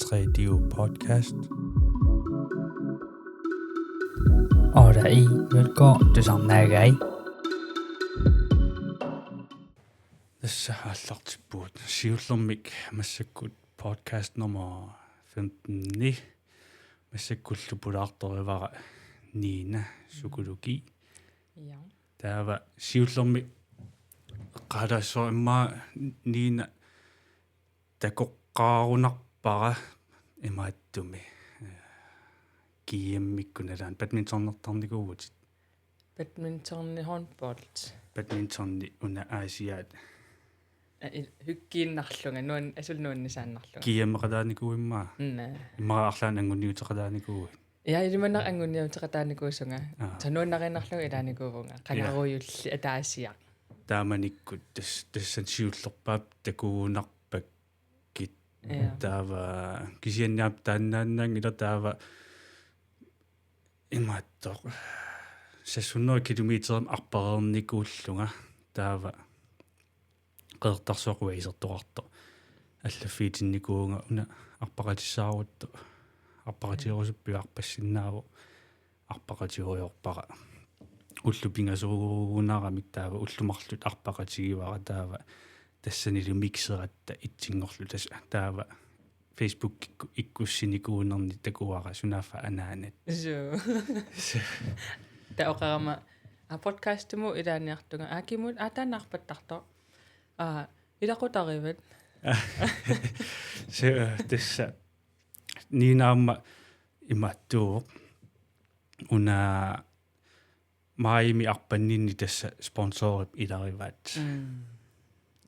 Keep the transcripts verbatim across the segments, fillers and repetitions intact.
Tre D U podcast. Otte i velkommen til Samnagai. Tassa aallartippugut. Siullermik massakkut podcast nummer femten-i. Massakkullu pulaartorivara Nina, psykologi. Ja. Taava siullermik eqqaalaassavara immaqa Nina takoqqaarunarpara imaattumik, eh, G M-ikkut nalaani badmintonertarnikuuvutit. Badmintoni håndbold. Badmintoni una Aasiaat. Aa, i-, hyggeqiinnarlunga, nuan-, asuli nuannisaannarlunga. G M-eqataanikuuit immaqa. Naa. Immaqa arlaannik anguniuteqataanikuuit. Ja, ilimanarpoq anguniuteqataanikuusunga. Aa. Soorlu nuannariinnarlunga ilaanikuuvunga. Ja. Qangarujulli ataasiaq. Taamanikkut tas-, tassani siullerpaap takugunarpakkit. Ja. Taava kisianni aamma taannaannaanngilaq taava imaattoq. Seks hundrede kilometerimik arpareernikuullunga. Taava Qeqertarsuaq uanga isertoqartoq. Allaffiitinnikuuvunga una arpaqatissaaruttoq. Arpaqatigerusuppiuk arpassinnaavoq. Arpaqatigerujoorpara. Ullut pingasuugunaramik taava ullut marluk arpaqatigivara taava tassanilu mixeratta etsinngorluta tassa taava Facebookikkut ikkussinikuunerni takuara sunaaffa anaanat. Suu. Suu. Taava oqarama, aa, podcastimut ilaaniartunga. Aa, kimut, aa, taanna arpattartoq. Aa, ilaqutarivat. Suu, tassa. Nina aamma imaattuuvoq. Una maajimi arpanninni tassa sponsorip ilarivaat. Mm.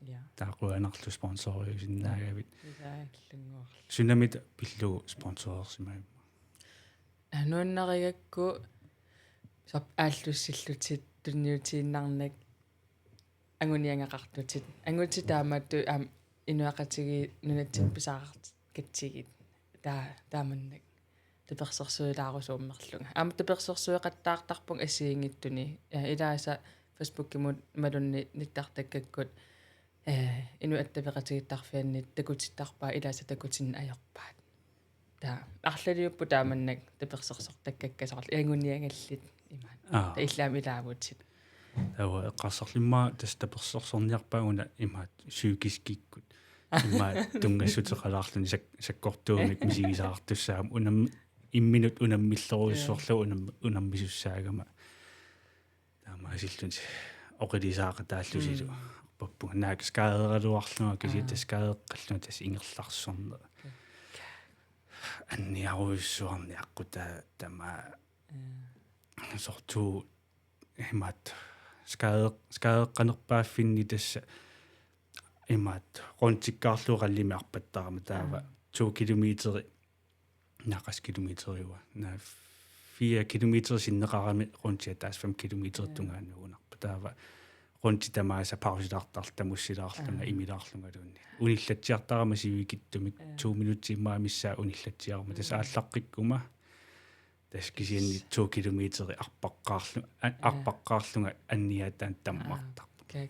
Ja. Taava qujanarlu sponsoriusinnaagavit. Ilaallunguarlu. Sunamita pillugu sponsorersimavimma? Aa, nuannarigakku soorlu aallussillutit tunniutiinnarnak anguniagaqartutit. Angutit taamatut aamma inuiaqatigiit nunatsinni pisariaqartut katsigit. Taa-, taamannak tapersersuilaarusuummerlunga. Aamma tapersersueqattaartarpunga assigiinngitsuni. Ja, ilaasa Facebookimut imaluunniit nittartakkakkut, eh, Inuit Attaveqatigiittarfianni takutittarpaat, ilaasa takutinneq ajorpaat. Taava arlaliupput taamannak tapersersortakkakka soorlu anguniagallit imaat. Aa. Taava illit aamma ilaavutit. Taava eqqarsarlumma tassa tapersersorniarpaat una imaat psykiskikkut. Imaat tunngassuteqalaarluni sak-, sakkortuumik misigisaqartussaammat unam-, imminut unammillerujussuarlugu unam-, unammisussaagama. Taamaasilluni oqilisaaqataallusilu. Mm. Arpappunga naak skaderaluarlunga kisianni, aa, tassa skadeqqallunga tassa ingerlaarsorneq. Mm. Anniarujussuarnik aqqutaa tamaat. Mm. Soorlu imaat skade-, skadeqqanerpaaffinni tassa imaat runtikkaarlugu rallymi arpattarama taava, aa, to kilometeri, naak kilometeriua, naak fire kilometer sinneqarami runti ataaseq fem kilometer, ja, tungaanut uunarpoq. Taava runti tamaasa pausilaartarluta tamussilaarlunga, aa, imilaarlungaluunniit. Unillatsiartarama sivikitsumik, ja, to minutsit immaqa missaat unillatsiarama. Tassa, mm, aallaqqikkuma. Tassa kisianni to kilometeri arpaqqaarlu-, a-, ja, arpaqqaarlunga anniaataanut tammartarpunga. Aa, okay.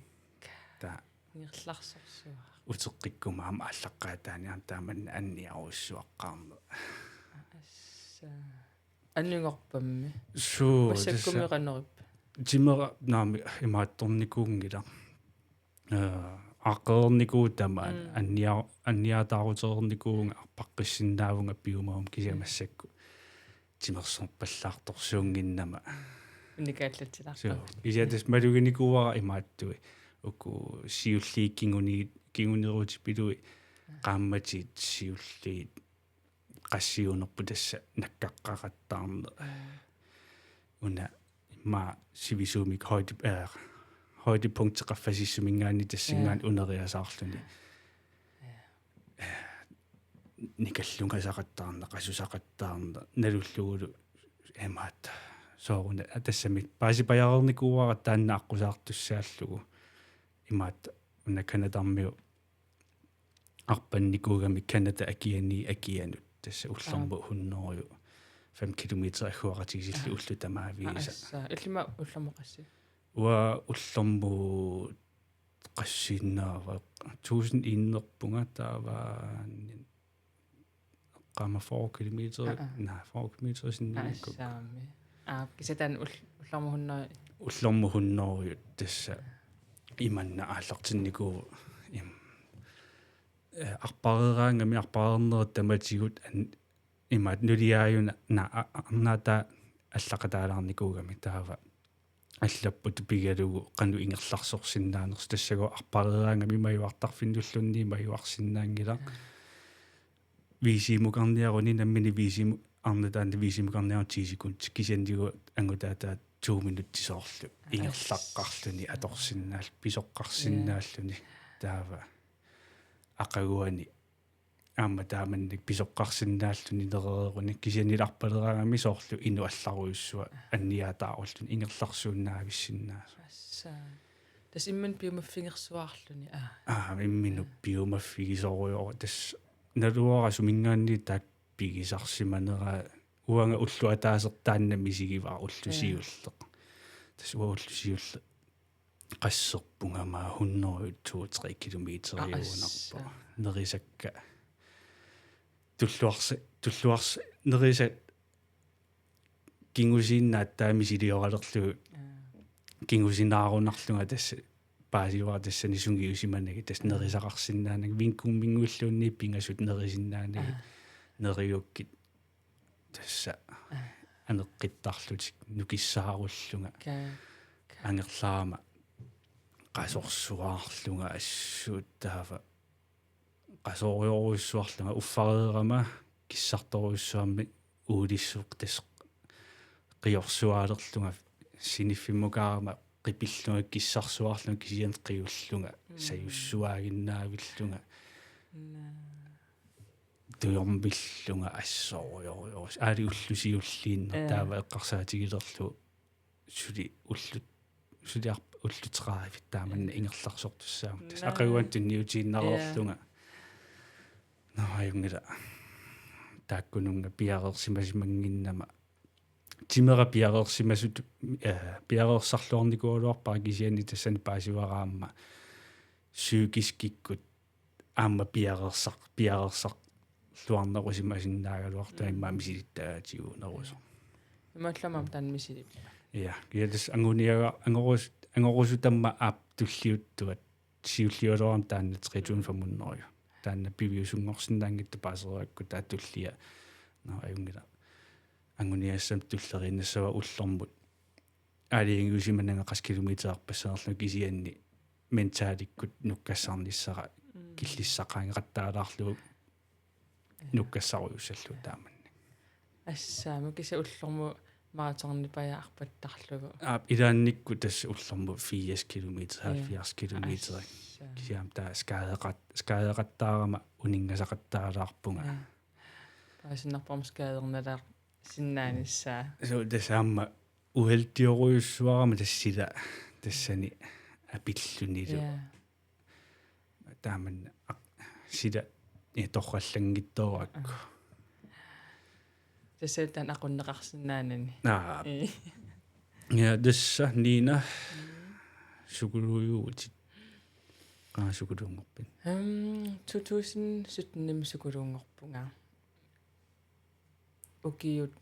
Taava ingerlaarsorsuaq. Uteqqikkuma aamma aallaqqaataani aamma taamanna anniarujussuaqqaarneq. Assa. Anigorpammi. Suu, massakkummi tassa qanoq ippa? Timera-, naamik, imaattornikuunngilaq. Eh, aaqqereernikuuvunga tamaat, mm, annia-, anniaataarutereernikuuvunga arpaqqissinnaavunga piumaguma kisianni, mm, massakkut timersorpallaartorsuunnginnama. Unikaallatsilaartarput. Suu. Kisianni tassa maluginikuuara imaattui. Uku siulliit kinguni-, kingunerutipilui, mm, qaammatit siulliit qassiunerput tassa nakkaqqaqattaarneq. Mm. Una immaqa sivisuumik højde-, eh, højdepunkti qaffasissuminngaanniit tassanngaanniit, ja, uneriasaarluni. Ja. Nikallungasaqattaarneq, qasusaqattaarneq, nalullugulu imaat. Sooruna, tassami paasipajareernikuuara taanna aqqusaartussaallugu. Imaat una Canadamiu arpannikuugami Canada akiani akianut. Tassa ullormut, aap, hundrede fem kilometer agguaqatigiissillugu, aa, ullut tamaaviisa. Aa, assa. Illit aamma ullormut qassit? Uanga ullormut qassiinnaava, tusind en-erpunga taava, qaama fyrre kilometer, Aa. Naa, fyrre kilometer sinniikkukku. Assaami. Aa, kisianni taanna ull-, ullormut hundrede. Ullormut hundrede tassa imanna aallartinnikuuvoq im-, eh, arpareeraangami arpareernerit tamatigut an-, imaattoq nuliaajuna na-, a-, arnaataa allaqataalaarnikuugami taava allapput pigalugu qanoq ingerlarsorsinnaanersoq tassagooq arpareeraangami majuartarfinnulluunniit majuarsinnaanngilaq. WC-mukarniaruni nammineq WC-mu-, arnat taanna WC-mukarniaruni ti sekundit kisianni angutaataat to minutti soorlu. Aa. Ingerlaqqaarluni atorsinnaal-, pisoqqarsinnaalluni. Ja. Taava aqaguani aamma taamannak pisoqqarsinnaalluni nerereeruni kisianni arpareeraangami soorlu inuk allarujussuaq anniaataarulluni ingerlarsuinnaavissinnaasoq. Assa. Tassa imminut piumaffigersuaarluni, aa. Aa, imminut Aa. piumaffigisorujussuaq. Tassa naluara suminngaanniit taakku pigisarsimanera uanga ulloq ataaseq taanna misigivara ulloq Aa. siulleq. Tassa uanga ulloq siulleq qasserpunga aamma hundrede to-tre kilometeriugunarpoq. Aa, assa. Nerisakka. Tulluarsi-, tulluarsi-, nerisat kingusinnaat taama misilioralerlugu Aa. kingusinnaarunarlunga tassa paasivara tassani sungiusimanagit tassa Aa. nerisaqarsinnaanagit Vinkumminnguilluunniit pingasut nerisinnaanagit Aa. nerigukkit tassa Aa. aneqqittarlutik nukissaarullunga Ka-, ka- angerlarama qasorsuaarlunga assut taava qasorujorujussuarlunga uffareerama kissartorujussuarmik uulissuq tassa qiorsuaalerlunga siniffimmukaarama qipillunga kissarsuaarlunga kisianni qiullunga Mm. sajussuaaginnaavillunga Naa. tujormillunga assorujorujus. Aali ulloq siulliinnaq Aa. taava eqqarsaatigilerlugu suli ullut, suli arp-, ullut tredive taamanna Aa. ingerlarsortussaammat. Tassa Naa. aqaguani tunniutiinnareerlunga. Aa. Nå, ajunngilaq. Taakkununnga piareersimasimannginnama. Timera piareersimasut, eh, piareersarluarnikuugaluarpara kisianni tassani paasivara aamma psykiskikkut aamma piareersar-, piareersarluarnerusimasinnaagaluartoq Mm. immaqa misilittagaatigiunerusoq. Imaallaat aamma taanna misilippat. Ja, ja tassa anguniaga-, angorus-, angorusutama aap tulliuttuat siulliugaluarama taanna tre tusind fem hundrede. Taanna piviusunngorsinnaanngitsoq paaseriarakku taava tullia. Nå, ajunngilaq. Anguniagassamut tulleriinnassavara ullormut. Aalajangiusimananga qassit kilometererpassuarnillu kisianni mentalikkut nukkassarnissara Mm. killissaqangeqattaalaarlugu Ja. nukkassarujuussallugu taamannak. Assaami kisianni ullormut maratonipajaa arpattarlugu. Aap, ilaannikkut tassa ullormut firs kilometer, Ja. halvfjerds kilometer. Assaa. Kisianni taava skadeqat-, skadeqattaarama uninngasaqattaalaarpunga. Ja. Paasinarpoq aamma skadernalaarsinnaanissaa. Suu, tassa aamma uheldiorujussuarama tassa sila tassani apillunilu. Ja. Taamanna aq-, sila, ja, torrallanngitsoorakku. Aa. Tassa taanna aqunneqarsinnaanani. Aa. Ii. Ja, tassa Nina. Mm. Sukuluujuvutit? Qaa sukuluunngorpit? Ehm, to tusind sytten-imi sukuluunngorpunga. Ukiut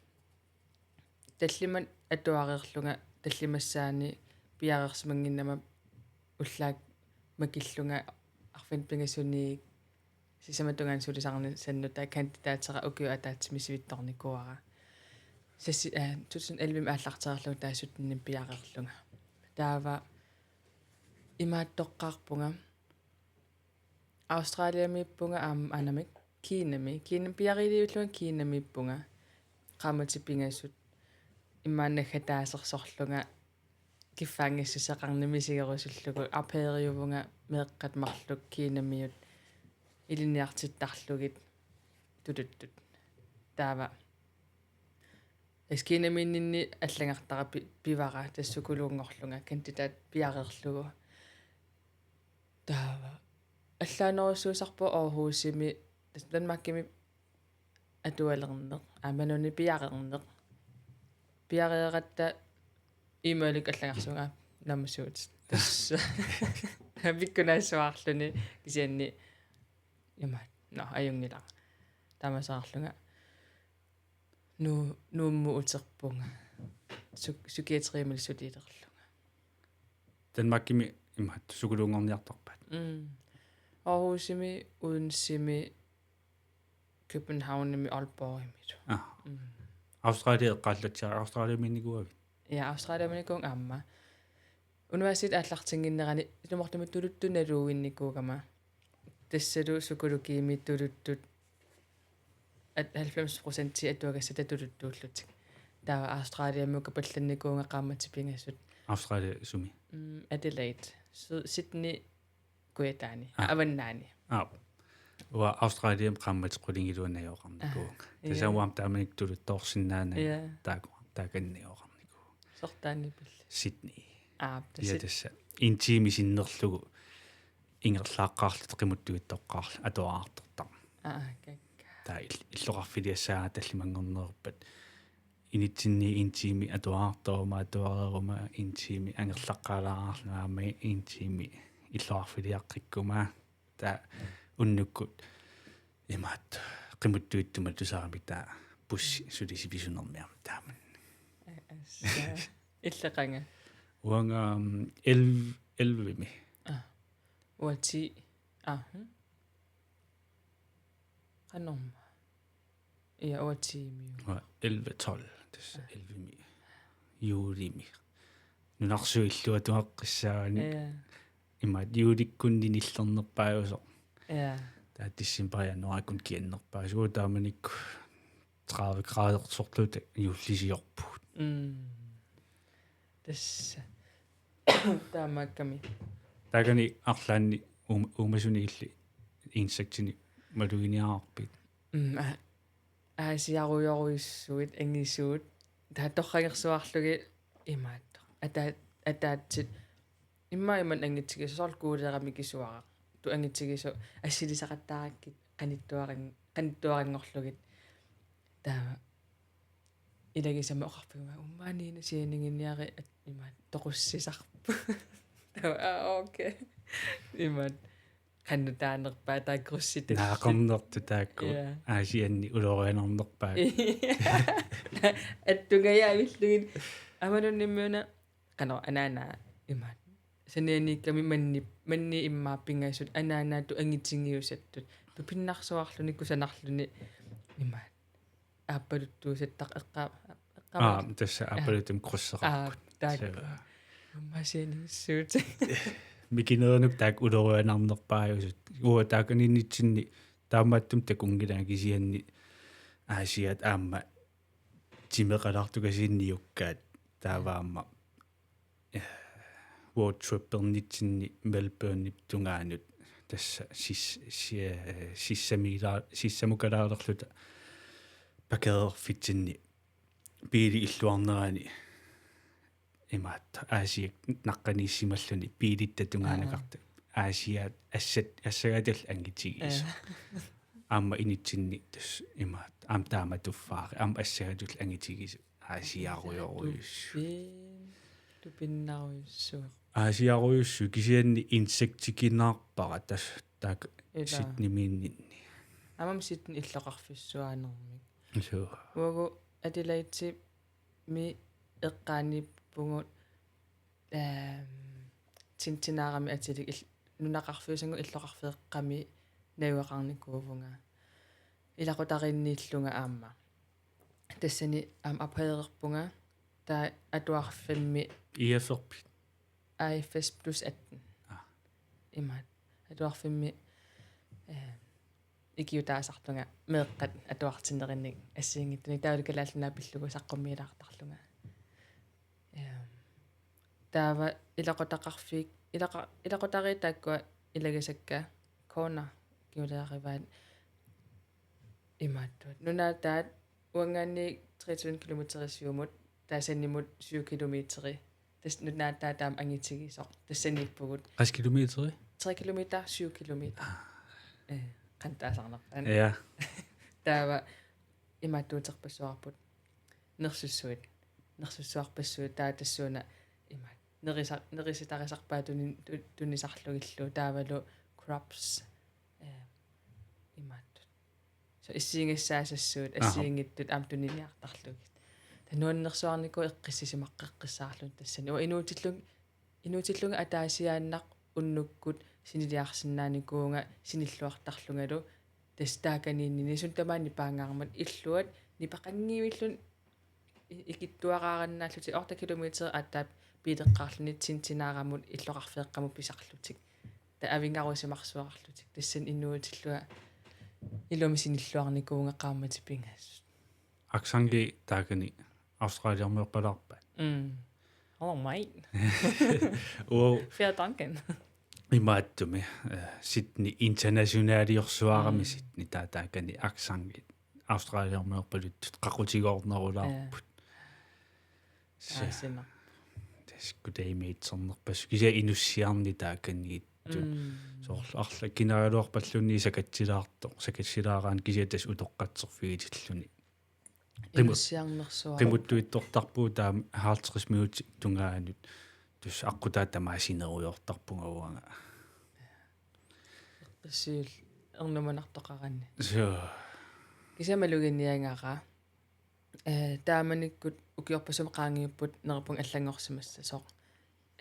tallimat atuareerlunga tallimassaani piareersimannginnama ullaaq makillunga arfineq-pingasuniit sisamatungaanut sulisarnissannut taava kandidatera ukiup ataatsimi sivitsornikuuara. Sassi-, eh, to tusind elleve-mi aallartereerlunga taava sytten-imi piareerlunga. Taava imaattoqqaarpunga. Australiamiippunga aamma anamik Kinami. Kinami piareerlunga Kinamiippunga. Qaammatit pingasut immaqa naggataasersorlunga kiffaanngissuseqarneq misigerusullugu au pairiuvunga meeqqat marluk Kinamiut ilinniartittarlugit tuluttut. Taava. Tassa Kinamiinninni allagartara pi-, pivara tassa sukuluunngorlunga kandidat piareerlugu. Taava. Allaanerussuusarpoq Aarhusimi, tassa Danmarkimi atualerneq, aamma nunani piareerneq. Piareeratta e-mailikkut allagarsuunga naammassuutit. Tassa. Pikkunaassuarluni kisianni imaat. Nå, ajunngilaq. Taamasaarlunga. Nu-, Nuummut uterpunga. Psyk-, psykiatriimili sulilerlunga. Danmarkimi imaattoq psykologinngorniartarpaat. Mm. Aarhusimi, Odensemi, Københavnimi, Aalborgimilu. Ah. Mm. Australia eqqaallatsiaruk, Australiamiinnikuuavit? Ja, Australiamiinnikuuvunga aamma. Universitetit aallartinnginnerani ilumoortumik tuluttut naluinnikuugama. Tassalu psykologiimi tuluttut at halvfems procent atuagassat tuluttuullutik. Taava Australiami kapallannikuuvunga qaammatit pingasut. Australia sumi? Mm, Adelaide. Syd-, Sydney kujataani. Ah. Avannaani. Aap. Uanga Australiami qaammatit qulingiluat najugaqarnikuuvunga. Ah, tassa ja. Uanga taamanikkut tuluttoorsinnaanani ja. Taak-, taakani najugaqarnikuuvunga. Sortaanni pilli? Sydney. Aap, ja, tassa. Tassa. En time sinnerlugu ingerlaaqqaarluta qimuttuittoqqaarluta atuartartarpoq. Aa, kakkaak. Taava ill-, illoqarfiliassaanga tallimanngorneruppat. Initsinni en time atuartaruma, atuareeruma, en time angerlaqqaalaarlunga aamma en time illoqarfiliaqqikkuma. Taava unnukkut imaattoq qimuttuittumik tusarami taava bussi suli sivisunermi aamma taamani. Assa. Illit qanga? Uanga, mm, elleve, ellevemi. Ah. Uanga ti. Ah, hm. Qanormaa? Ja, uanga tiimiu. Uanga elleve tolv, tassa. Ah. Ellevemi. Juulimi. Nunarsuaq illuatungaaqqissaani. Ja. Imaattoq juulikkunni nillernerpaajusoq. Ja. Taava december januarikkunni kiannerpaajusoq. Uagut taamanikkut tredive gradersorluta juullisiorpugut. Mm. Tassa. Taamaakkami. Taakani arlaanni uum-, uumasunilli insektinik maluginiarpit? Mm, a-, aasiarujorujussuit angisuut. Taava torragersuarlugit imaattoq. Ata-, ataatsit. Immaqa imannak angitigisoq, soorlu kuuleeramik kisuaraq. Taava angitigisoq assilisaqattaarakkit qanittuarang-, qanittuaranngorlugit. Taava ilagisama oqarfigaara: Uummaaniina sianinginiari at-, imaattoq toqussisarput. Taava, aa, okay. Imaattoq qanoq taanerpaat taakku russit. Naaqarnertut taakku. Ja. Aasianni ulorianarnerpaat. Attungajaavillugit. Aamma nuannermik una qanoq anaanaa imaattoq. Sanianiikkami manni, manni immaqa pingasut anaanaatut angitigiusattut. Tupinnarsuarluni kusanarluni imaattoq. Aappaluttuusattaq eqqa-, eqqaamavit? Aa, tassa aappaluttumik krydseqarput. Aa, taakku. Sava. Aamma sianigissuutit. Mikinerinupput taakku ulorianarnerpaajusut. Uanga taakaniinnitsinni taamaattumik takunngilanga kisianni Aasiaat aamma timeqalaartukasiinniukkaat taava aamma eh, roadtrippernitsinni Melbourneip tungaanut tassa sis-, si-, eh, sissamila-, sissamukalaalerluta pakereerfitsinni biili illuarnerani imaattoq Aasiak naqqaniissimalluni biilitta tungaanakkarta. Aa. Aasiaat assat, assagaatut angitigisoq. Aa. Aamma initsinni tassa imaattoq. Aamma taamatut faari. Aamma assagaatut angitigisoq. Aasiarujorujussuit. Tupin-, tupinnarujussuaq. Aasiarujussuit kisianni insektikinaarpara tassa taakku. Ilaa. Sydneymiinninni. Aamma Sydney illoqarfissuaanermik. Suu. Uagut Adelaidemi eqqaaniippugut, ehm, Tintinaaramik atilik il-, nunaqarfiusanngooq illoqarfeeqqami najugaqarnikuuvunga. Ilaqutariinniillunga aamma. Tassani aamma au pairerpunga, taava atuarfimmi. I F R-pit? A F S plus atten. Aa. Imaattoq. Atuarfimmi, eh, ikiutaasarlunga meeqqat atuartinnerannik assigiinngitsunik, taavalu Kalaallit Nunaat pillugu saqqummiilaartarlunga. Ehm, taava ilaqutaqarfiit, ilaqa-, ilaqutariit taakkua ilagisakka Corner kingulerivaat imaattuat. Nunaataat uanngaanniit tre tusind kilometer siumut, taava sanimut syv kilometeri. Tassa nunaataat taama angitigisoq. Tassa saniippugut. Qassit kilometeri? Tre kilometer, syv kilometer. Aa. Eh, qanoq taasarnerpaat. Ja. Taava imaattuuterpassuarput. Nersussuit. Nersussuarpassuit taava tassuuna imaat. Nerisa-, nerisitarisarpaat tuni-, tu-, tunisarlugillu taavalu crops, eh, imaattut. soorlu assigiinngissaassassuit, aha, assigiinngitsut aamma tuniniartarlugit. Taava nuannersuarnikuuvoq eqqissisimaqqeqqissaarluni tassani. Uanga inuutillun-, inuutillunga ataasiaannaq unnukkut siniliarsinnaanikuuvunga sinilluartarlungalu, tassa taakaniinnini suna tamaani nipaangaarmat illuat nipeqanngivilluni i-, ikittuaraarannaallutik otte kilometer aatsaat biileqqaarluni Tintinaaramut illoqarfeeqqamut pisarlutik. Taava avinngarusimarsuarlutik. Tassani inuutillunga ilumut sinilluarnikuuvunga qaammatit pingasut. Akshangi taakani Australiamiorpalaarpaat. Mm. Oh, mate. Uagut. Fair Duncan. Imaattumik, eh, Sydney internationaliorsuarami, mm, Sydney, taava taakani Akshangi Australiamiorpaluttut qaqutigoornerulaarput. Ja. Tassa. Aasima. Tassa kutaimi itsernerpassuit. Kisianni inussiarnit taakaniittut. Mm. Soorlu arlaat kinaagaluarpalluunniit sakatsilaartoq. Sakatsilaaraanni kisianni tassa utoqqatserfigitilluni. Qimut-, inussiarnersuaq. Qimuttuittortarpugut taama halvtreds minutsit tungaanut. Tassa aqqutaa tamaasinerujoortarpunga uanga. Eqqissuul ernumanartoqaraanni. Suu. Kisianni maluginiagara. Eh, taamanikkut ukiorpassuit qaangiupput neriuppunga allanngorsimassasoq.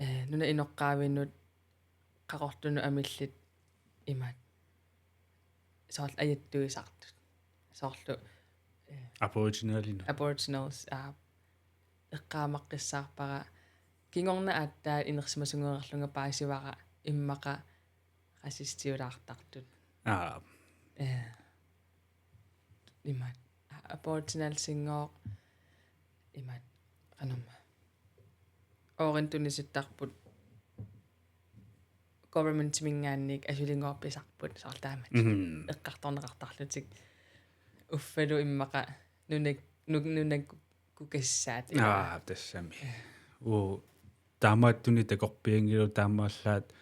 Eh, nunap inoqqaavinut qaqortunut amillit imaat. Soorlu ajattuisartut. Soorlu, eh, Aboriginalinnut. Aboriginals, aa, eqqaamaqqissaarpara. Kingorna aatsaat inersimasunngoreerlunga paasivara immaqa racistiulaartartut. Aa. Eh. Imaat. Aboriginalsinngooq. Imaat. Qanormaa. Oorin tunisittarput governmentiminngaanniit asulinngorpisarput soorlu taamatut. Mhm. Eqqartorneqartarlutik. Uffalu immaqa nunak-, nuk-, nunakkukassaat. Aa, tassami. Uu, taamaattunik takorpianngilagut taamaallaat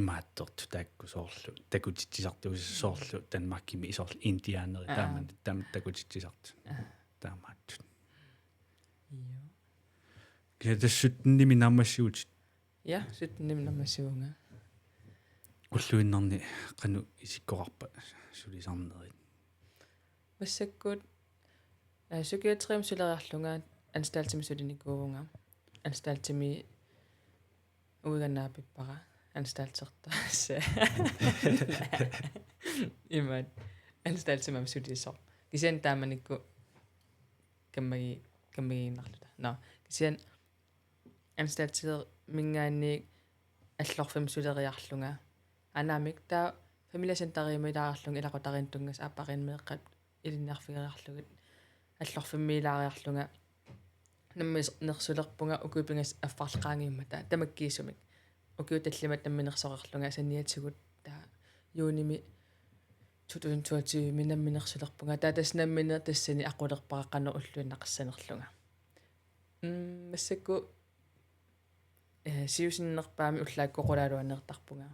imaattortut taakku soorlu. Takutitsisartut soorlu Danmarkimi soorlu indianerit. Aa. Taamani, taama takutitsisartut. Aa. Taamaattut. Joo. Kisianni tassa syttenimi naammassigutit. Ja, syttenimi naammassivunga. Ulluinnarni qanoq isikkoqarpa sulisarnerit? Massakkut, eh, psykiatrimi suleriarlunga anstaltimi sulinikuuvunga. Anstaltimi uiga naapippara. Anstalterta. Imaat. Anstaltimi aamma sulisoq. Kisianni taamanikkut kammagi-, kammagiinnarluta. Nå, kisianni anstaltiminngaanniit Allorfimmut suleriarlunga. Anaamik taava familiecenterimi ilaarlunga ilaqutariinnut tunngasut aappariinneq meeqqat ilinniarfigeriarlugit. Allorfimmi ilaariarlunga namminersulerpunga ukiut pingasut affarlu qaangiummata tamakkiisumik. Ukiut tallimat namminersoreerlunga saniatigut taava juunimi to tusind toogtyve namminersulerpunga. Taava tassa nammineq tassani aqulerpara qanoq ulluinnarsanerlunga. Mm, massakkut, eh, siusinnerpaamik ullaakkut oqaluttuaannartarpunga.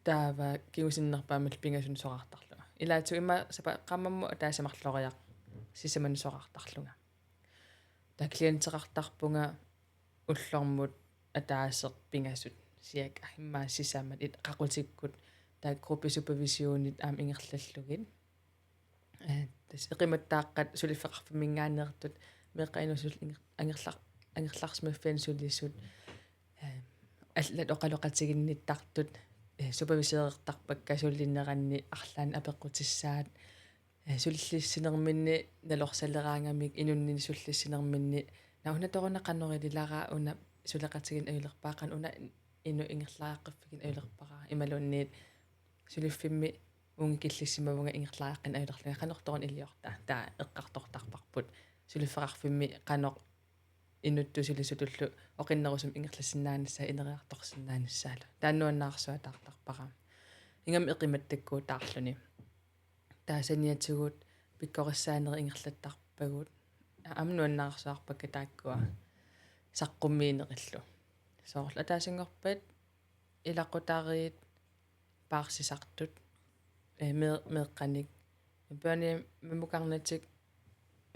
Taava kingusinnerpaamillu pingasunik soraartarlunga. Ilaatigut ima sapa-, qaammammut ataaseq marloriarlugu sisamanik soraartarlunga. Taava klienteqartarpunga ullormut ataaseq pingasut siak immaqa sisamat it-, qaqutikkut taava gruppesupervisionit aamma ingerlallugit. Eh, tassa eqimattaaqqat suliffeqarfimminngaanneersut meeqqat inuusuttut inger-, angerlar-, angerlarsimaffianni sulisut, eh, allat oqaloqatiginnittartut, eh, superviserertarpakka sullinneranni arlaannik apeqqutissaat, eh, sullissinerminni nalorsaleraangamik inunnini sullissinerminni, naa una toruna qanoq ililara, una suleqatigiinneq ajulerpara, qanoq una inuk ingerlariaqqiffigin ajulerpara, imaluunniit suliffimmi uunga killissimavunga ingerlariaqqinneq ajulerlunga qanoq toruna iliorta. Taava eqqartortarparput suliffeqarfimmi qanoq inuttut sulisutullu oqinnerusumik ingerlassinnaanissaa ineriartorsinnaanissaanullu. Taava nuannaarsuataartarpara. Ingammik eqimattakkuutaarluni. Taava saniatigut pikkorissaanerit ingerlattarpagut. Aamma nuannaarsuarpakka taakkua saqqummiinerillu. Soorlu ataasinngorpat ilaqutariit paarsisartut, eh, mee-, meeqqanik, børnehjemmukarnatik,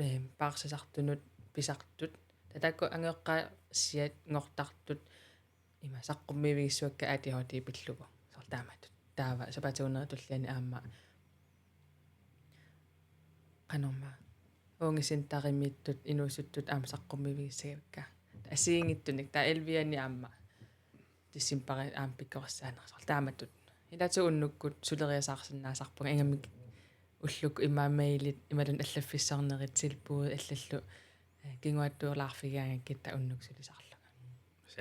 eh, paarsisartunut pisartut. Taava taakku angajoqqaasianngortartut, ima saqqummiivigissuakka A D H D pillugu. Soorlu taamatut. Taava sapaatip akunneri tulliani aamma qanormaa, uunga centerimiittut inuusuttut aamma saqqummiivigissagavakka. Assigiinngitsunik, taava ellevianni aamma decembari aamma pikkorissaanersor taamatut. Ilaatigut unnukkut suleriasaarsinnaasarpunga, ingammik ullukkut immaqa mailit imaluunniit allaffissornerit, tilbud allallu, eh, kinguaattuulaarfigigaangakkit taava unnukkut sulisarlunga.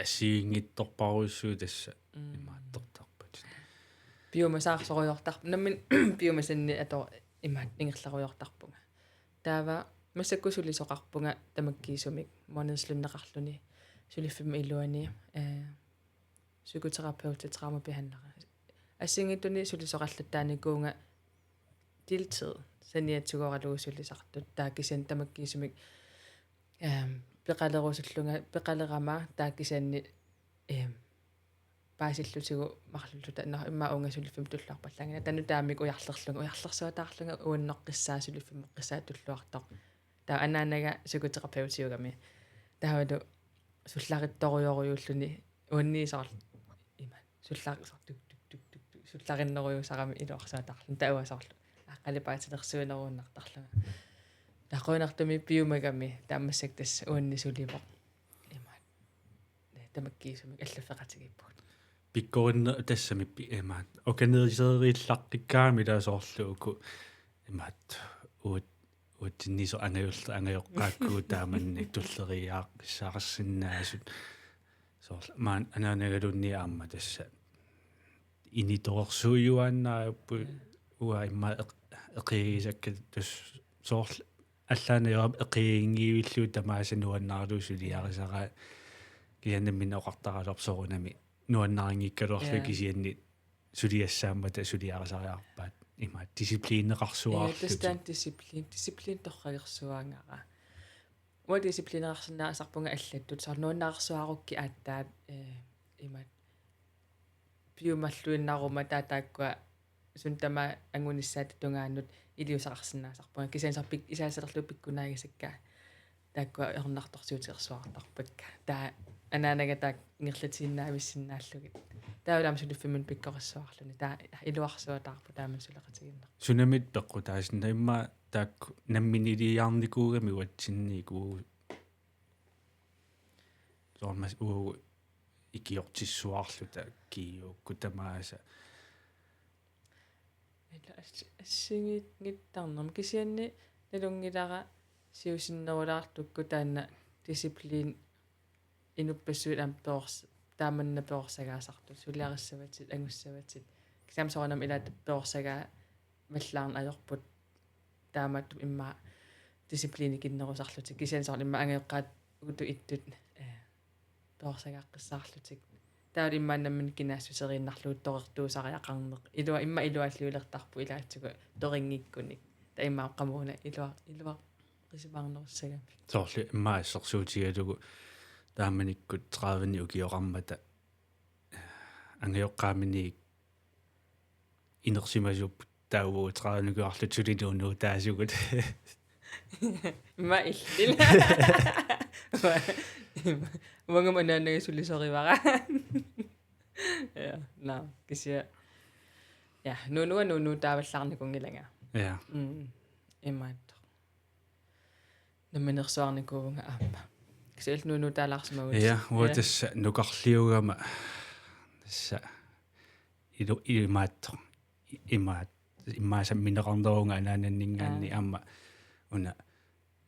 Assigiinngitsorpassuit tassa Mm. imaattortarput. Piumasaarsorujoortarp-, nammineq piumasannik ato imaat ingerlarujoortarpunga. Taava massakkut sulisoqarpunga tamakkiisumik månedslønneqarluni suliffimmut iluani, eh, psykoterapeut, traumabehandler. Assigiinngitsunik sulisoqallattaarnikuuvunga deltid, saniatigooralugu sulisartut, taava kisianni tamakkiisumik, ehm, peqalerusullunga, peqalerama, taava kisianni, ehm, paasillutigu marluulluta, nå, immaqa uunga suliffimmut tulluarpallaanngilanga, taava nutaamik ujarlerlunga, ujarlersuataarlunga, uannoqqissaaq suliffimmoqqissaaq tulluartoq. Taava anaanaga psykoterapeutiugami. Taavalu sullarittorujorujuulluni uannit soorlu ima. Sullar-, soorlu tuk, tuk, tuk, tuk, tuk. Sullarinnerujuusarami iluarsuataarluni. Taava soorlu. Aa, qalipaatilersuineruinnartarlunga. Taava qujanartumik piumagami taava massakkut tassa uannit sulivoq. Imaat. Tamakkiisumik allaffeqatigiippugut. Pikkorinneq tassami pi-, imaat. Organiseerillaqqikkaami taava soorlu uku imaat uat-, uatsinniisoq angajul-, angajoqqaakkuuvoq taamannak tulleriiaaqqissaarsinnaasut. Soorlu maani anaanagaluunniit aamma tassa initorsuujuaannaapput. Mm. Uanga immaqa eq-, eqiagisakka tassa soorlu allaanajuam eqiaginngivillugu tamaasa nuannaralugu suliarisaraa. Kisianni nammineq oqartaraluarpoq soorunami nuannarinngikkaluarlugu. Ja. Kisianni suliassaammata suliarisariaqarpaat, imaat disciplineqarsuaarlutik. Ja, tassa taanna disciplin, disciplin torragersuaangara. Uanga disciplineqarsinnaasarpunga allattut, soorlu nuannarsuarukkit aatsaat, eh, imaat piumalluinnaruma taava taakkua suut tamaat angunissaata tungaanut iliuuseqarsinnaasarpunga. Kisianni soorlu pik-, isaasalerlugu pikkunaagisakka taakkua ernumanartorsiuteqarsuartarpakka. Taava anaanaga taakku ingerlatiinnaavissinnaallugit. Taava aamma suliffimminni pikkorissuarluni. Taava iluarsuataarpoq taama suleqatigiinnerput. Sunamita peqqutaasinnaavit immaqa taakku namminiiliarnikuugamik uatsinniikuu-, soorlu massakkut uagut ikiortissuarluta kiiukkut tamaasa. Ila ass-, assigiinngittarnermi kisianni nalunngilara siusinnerulaartukkut taanna disciplin inuppassuit aamma peqars-, taamanna peqarsagaasartut, suliarissavatit, angussavatit. Kisianni soorunami ilaat peqarsagaavallaarneq ajorput taamatut immaqa disciplinikinnerusarlutik. Kisianni soorlu immaqa angajoqqaat uku ittut, eh, peqarsagaaqqissaarlutik. Taava immaqa nammineq kinaassuseriinnarlugu torersartariaqarneq. Ilua-, immaqa iluaalliulertarpoq ilaatigut torinngikkunik. Taava immaqa qamuuna ilua-, iluaqisimaarnerussagami. Soorlu immaqa assersuutigalugu taamanikkut tredivenik ukioqarmata angajoqqaaminik inersimasuupput taava tredivenik ukioqarluta suli nuunuutaasugut. Immaqa illit. Uangami anaanaga sulisorivara. Ja, nå, kisianni. Ja, nuunua nuunuutaavallaarnikuunngilanga. Ja. Mm, imaattoq. Namminersuarnikuuvunga aamma. Kisianni nuunuutaalaarsimagussi. Ja, uanga Ja. tassa nukarliugama. Tassa ilu-, imaattoq. I-, imaat-, immaqa sammineqarnerunga anaananninngaanniit Aa. aamma una,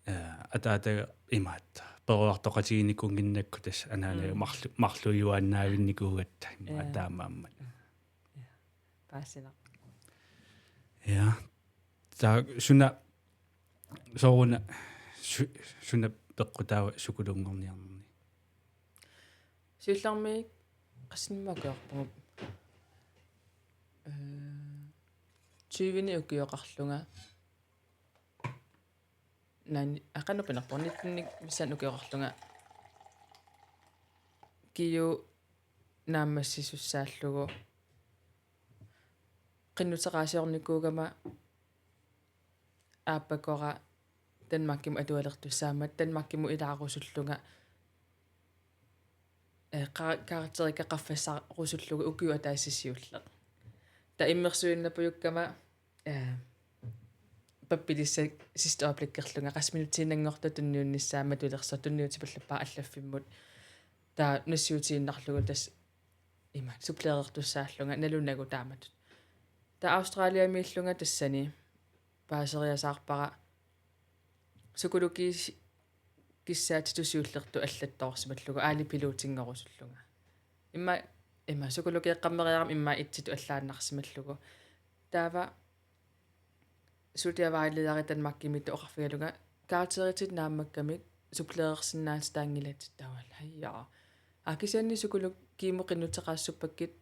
eh, ataataga imaattoq. Peroriartoqatiginikuunnginnakku tassa anaanaga Mm. marlu-, marluujuaannaavinnikuugatta immaqa Ja. taamaammat. Ja. Paasinaq. Ja. Taava suna, sooruna, su-, suna peqqutaava sukulunngorniarnerni? Siullermik qassinik ukioqarpunga. Eh, tyvenik ukioqarlunga. Naani, aa, qanoq pinerpoq, nittenik missaani ukioqarlunga. Kiu naammassisussaallugu. Qinnuteqaasiornikuugama aappakora Danmarkimut atualertussaammata, Danmarkimut ilaarusullunga, eh, qa-, karakterikka qaffassarusullugu ukiup ataatsip siulleq. Taava immersuinnapujukkama, eh, pappilissat sidste øjeblikkerlunga, qassit minutsiinnanngortut tunniunnissaat matulersoq, tunniutipallappara allaffimmut. Taava nassiutiinnarlugu tassa ima supplerertussaallunga nalunagu taamatut. Taava Australiamiillunga tassani paaseriasaarpara psykologi kissaatitut siullertut allattoorsimallugu aali pilotinngorusullunga. Immaqa, immaqa psykologeeqqammeriarama immaqa etsitut allaannarsimallugu. Taava studievejlederi Danmarkimiittut oqarfigalunga: Karakteritit naammakkamik supplerersinnaatitaanngilatit. Taavalu: Hajaa. Aa, kisianni psykologimut qinnuteqaassuppakkit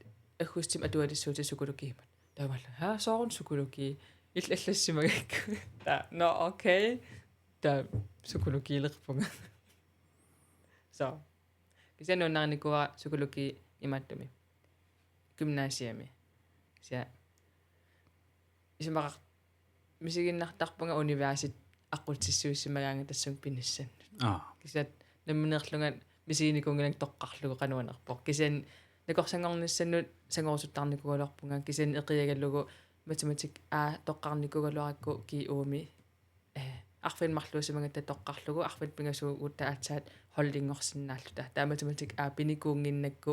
aggustimi atualissuutit psykologimut. Taavalu: Haa, sooruna psykologi? Illit allassimagakku. Taava: Nå, okay. Taava psykologiilerpunga. Så. Kisianni nuannarinikuuara psykologi imaattumik gymnasiami. Kisianni isumaqar-, misiginnartarpunga universit aqqutissarsimagaangat tassunga pinissannut. Aa. Kisianni nammineerlunga misiginikuunngilanga toqqarlugu qanoq nuannerpoq. Kisianni nakorsanngornissannut sangorusuttarnikuugaluarpunga, kisianni eqiagalugu matematik A toqqarnikuugaluarakku G U-mi, eh, arfineq-marluusimagatta toqqarlugu, arfineq-pingasuugutta aatsaat holdinngorsinnaalluta. Taava matematik A pinikuunnginnakku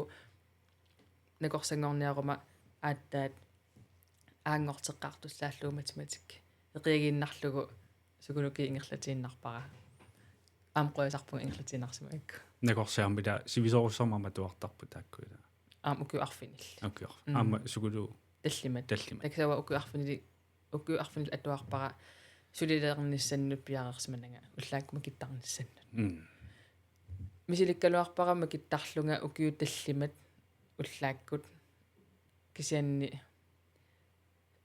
nakorsanngorniaruma aatsaat A-nngorteqqaartussaallugu matematik. Eqiagiinnarlugu psykologi ingerlatiinnarpara. Aamma qujasarpunga ingerlatiinnarsimagakku. Nakorsiarmi ila sivisoorsuarmik aamma atuartarput taakku ila. Aamma ukiut arfinillit. Ukiut arf-, mm, aamma psykologi. Tallimat. Tallimat. Taava ukiut arfinillit, ukiut arfinillit atuarpara sulilernissanut piareersimananga, ullaakkut makittarnissannut. Mm. Misilikkaluarpara makittarlunga ukiut tallimat ullaakkut, kisianni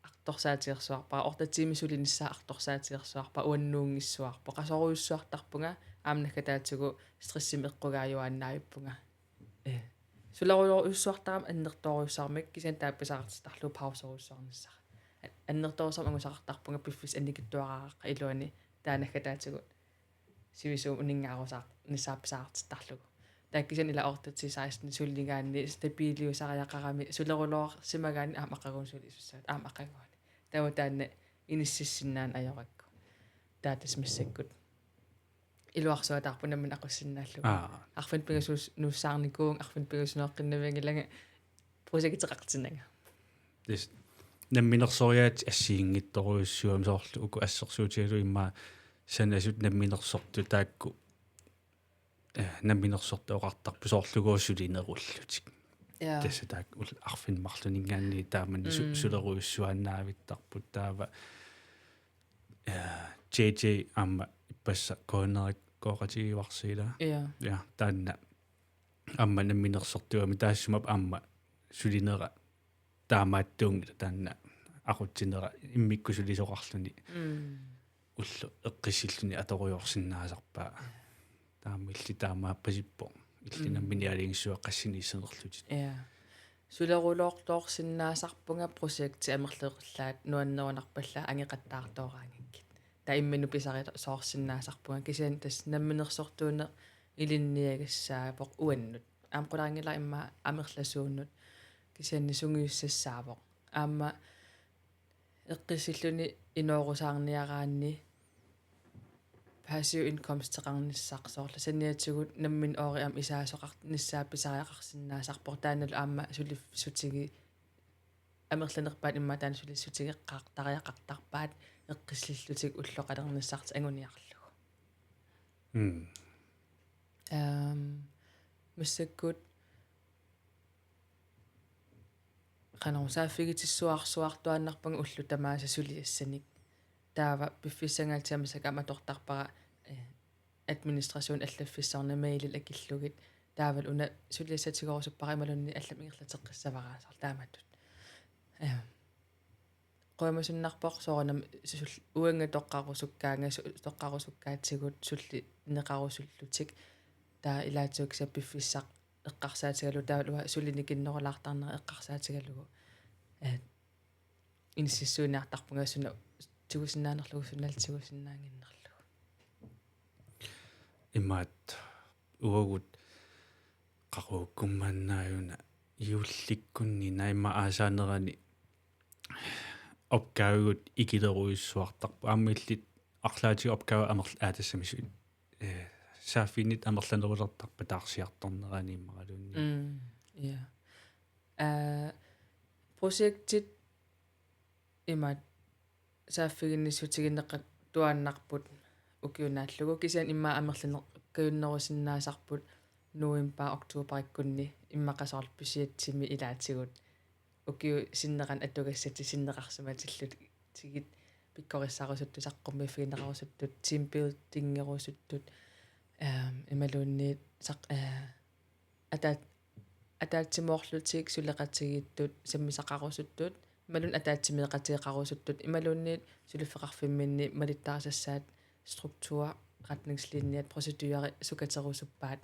artorsaatigersuarpara, otte tiimit sulinissaa artorsaatigersuarpara, uannuunngissuarpoq. Qasorujussuartarpunga, aamma naggataatigut stressimik eqqugaajuaannaavippunga. Eh. Sulerujorujussuartarama annertoorujussuarmik, kisianni taava pisaqartittarlugu pauserujussuarnissara. Annertoorujussuarmik angusaqartarpunga piffissaq annikitsuaraaqqap iluani, taava naggataatigut sivisuumik uninngaarusar-, nissaarpasisartittarlugu. Taava kisianni ila otte til seksten suligaanni stabiliusariaqarami, suleruloorsimagaanni aamma aqaguani sulisussaat, aamma aqaguani. Taava taanna inississinnaaneq ajorakku. Taava tassa massakkut iluarsuataarpoq nammineq aqussinnaallugu. Aa. Arfineq-pingasuus-, -nuussaarnikuuvunga, arfineq-pingasunik nuuqqinnavianngilanga, projekteqartinnanga. Tassa namminersoriaatsit assigiinngitsorujussuugami, soorlu uku assersuutigalugu immaqa sanasut namminersortut taakku, eh, namminersortut oqartarput soorlu uku sulinerullutik. Ja. Tassa taakku ul-, arfineq-marlunninngaanniit taamani su-, mm, sulerujussuaannaavittarput, taava, eh, J J aamma ippassaq Kujannerit kooqatigivarsi ila. Ja. Ja, taanna aamma namminersortuugami, taassuma aamma sulinera taamaattuunngilaq, taanna aqutsinera immikkut sulisoqarluni. Mm. Ulloq eqqissilluni atorujoorsinnaasarpaa. Taamaalilluni taamaappasippoq. Illit, mm, nammineq aalajangissuaq qassiniissanerlutit. Ja. Suleruloortoorsinnaasarpunga projektit amerlanerulaat nuannerunarpallaat angeqattaaratooraangakkit. Taava imminut pisarisoorsinnaasarpunga, kisianni tassa namminersortuuneq ilinniagassaavoq uannut. Aamma qulaanngilaq immaqa amerlasuunut, kisianni sungiussassaavoq. Aamma eqqissilluni inoorusaarniaraanni passiv indkomsteqarnissaq, soorlu saniatigut nammineq oori aamma isaasoqarnissaa pisariaqarsinnaasarpoq, taannalu aamma suliffigisutigi-, amerlanerpaat immaqa taanna sulissutigeqqaartariaqartarpaat eqqissillutik ulloqalernissartik anguniarlugu. Mm. Ehm, massakkut qanoq saaffigitissuarsuartuaannarpunga ullut tamaasa suliassanik. Taava piffissangaatsiaq massakkut aamma atortarpara, eh, administration allaffissorneq mailillu akillugit. Taavalu una suliassatigerusuppara imaluunniit allamik ingerlateqqissavara soorlu taamatut. Eh, qujamasunnarpoq soorunami sul-, uanga toqqarusukkaanga-, su-, toqqarusukkaatigut sullineqarusullutik. Taava ilaatigut kisianni piffissaq eqqarsaatigalugu, taavalu uanga sulinikinnerulaartarnera eqqarsaatigalugu, eh, inississuiniartarpunga suna tigusinnaanerlugu, sunalu tigusinnaannginnerlugu. Imaattoq uagut qaqugukku manna aajuna juullikkunni naamik aasaanerani opgavigut ikilerujussuartarput. Aamma illit arlaatigut opgavi amerl-, aa, tassami su-, eh, saaffiginnittut amerlanerulertarpat taarsiartornerani imaluunniit. Mm, ja. Aa, projektit imaat saaffiginnissutigineqartuaannarput ukiut naallugu. Kisianni immaqa amerlaneqqajunnerusinnaasarput november oktoberikkunni immaqa soorlu budgetimi ilaatigut ukiut sinneqanut atugassatit sinneqarsimatillutigit pikkorissarusuttut, saqqummiiffigineqarusuttut, teambuildingerusuttut, ehm, imaluunniit saq-, eh, ataat-, ataatsimoorlutik suleqatigiittut sammisaqarusuttut, imaluunniit ataatsimeeqatigeqarusuttut, imaluunniit suliffeqarfimminni malittaarisassaat struktur, retningslinjat, proceduret sukaterusuppaat,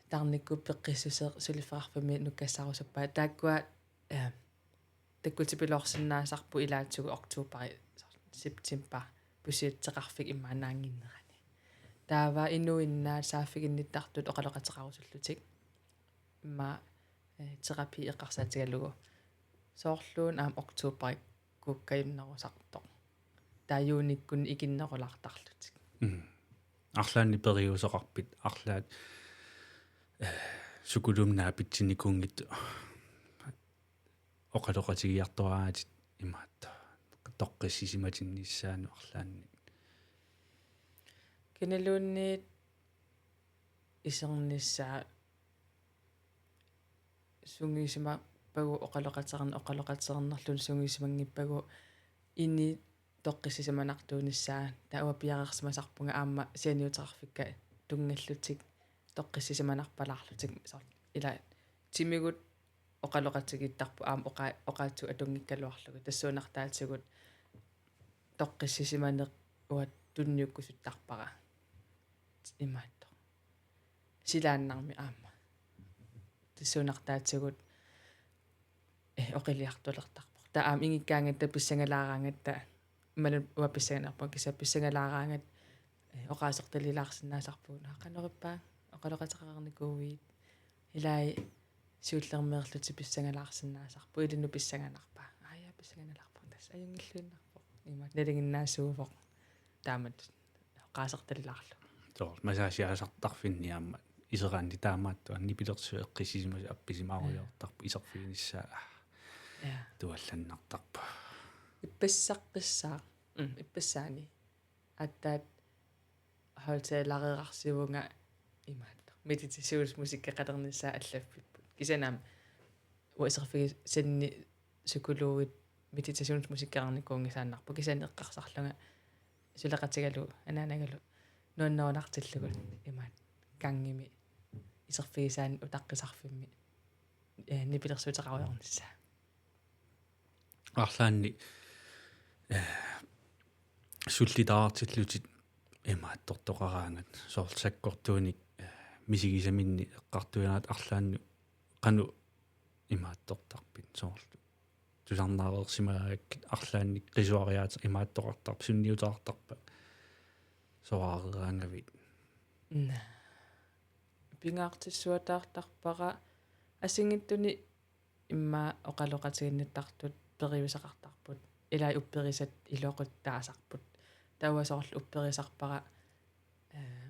tarnikkut peqqissuseq suliffeqarfimmi nukkassarusuppaat. Taakkua, eh, takkutipiloorsinnaasarput ilaatigut oktoberi, september, budgeteqarfik imaannaannginnerani. Taava inuinnaat saaffiginnittartut oqaloqateqarusullutik. Immaqa, eh, terapi eqqarsaatigalugu. Soorluuna aamma oktoberikkuukkajunnerusartoq. Taava juunikkut ikinnerulaartarlutik. Mm. Arlaannik periuseqarpit, arlaat, eh, sukuluumik naapitsinikuunngitsut oqaloqatigiartoraangatit imaattoq toqqissisimatinnissaanut arlaannik? Kinaluunniit isernissaa sungiusimappagu oqaloqateqarn-, oqaloqateqarnerluni sungiusimanngippagu ini toqqissisimanartuunissaa, taava uanga piareersimasarpunga aamma sianiuteqarfikka tunngallutik toqqissisimanarpalaarlutik, soorlu ila timigut oqaloqatigiittarput aamma oqa-, oqaatsut atunngikkaluarlugit, tassuunartaatigut toqqissisimaneq uanga tunniukkusuttarpara imaattoq. Silaannarmi aamma. Tassuunartaatigut, eh, oqiliartulertarpoq. Taava aamma ingikkaangatta pissangalaaraangatta, imaluunniit uanga pissanganarpunga kisianni pissangalaaraangat, eh, oqaasertalilaarsinnaasarpugut. Aa, qanoq ippa, oqaloqateqarnikuuit? Ilai siullermeerlutik pissangalaarsinnaasarput, ilinnut pissanganarpa? Aa, ja, pissanganarpunga, tassa ajunngilluinnarpoq. Imaat nalinginnaasuuvoq taamatut oqaasertalilaarlugu. Soorlu massage-iasartarfinni aamma iseraanni taamaattua nipilersuut eqqissisimasut appisimaarujoortarput, iserfiginissaa, aa, ja, tuallannartarpoq. Ippassaqqissaaq. Mm, ippassaani. Aatsaat højttalereerarsimavunga imaattoq. Meditationsmusikkeqalernissaa allaffipput. Kisianni aamma uanga iserfigisanni psykologit meditationsmusikkeqarnikuunngisaannarpoq, kisianni eqqarsarlunga suleqatigalugu anaanagalu nuannerunartillugu imaat gangimi iserfigisaanni utaqqisarfimmi, eh, nipilersuuteqarujoornissaa. Arlaannik, eh, sullitaartillutit imaattortoqaraangat, soorlu sakkortuunik, eh, misigisaminnik eqqartuigaangat arlaannut qanoq imaattortarpit, soorlu tusarnaareersimagaangakkit arlaannik qisuariaaseq imaattoqartarpa, sunniuteqartarpa soraareraangavit? Naa. Pingaartissuataartarpara assigiinngitsunik immaqa oqaloqatiginnittartut periuseqartarput. Ilai upperisat iluaqutaasarput. Taava soorlu upperisarpara, eh,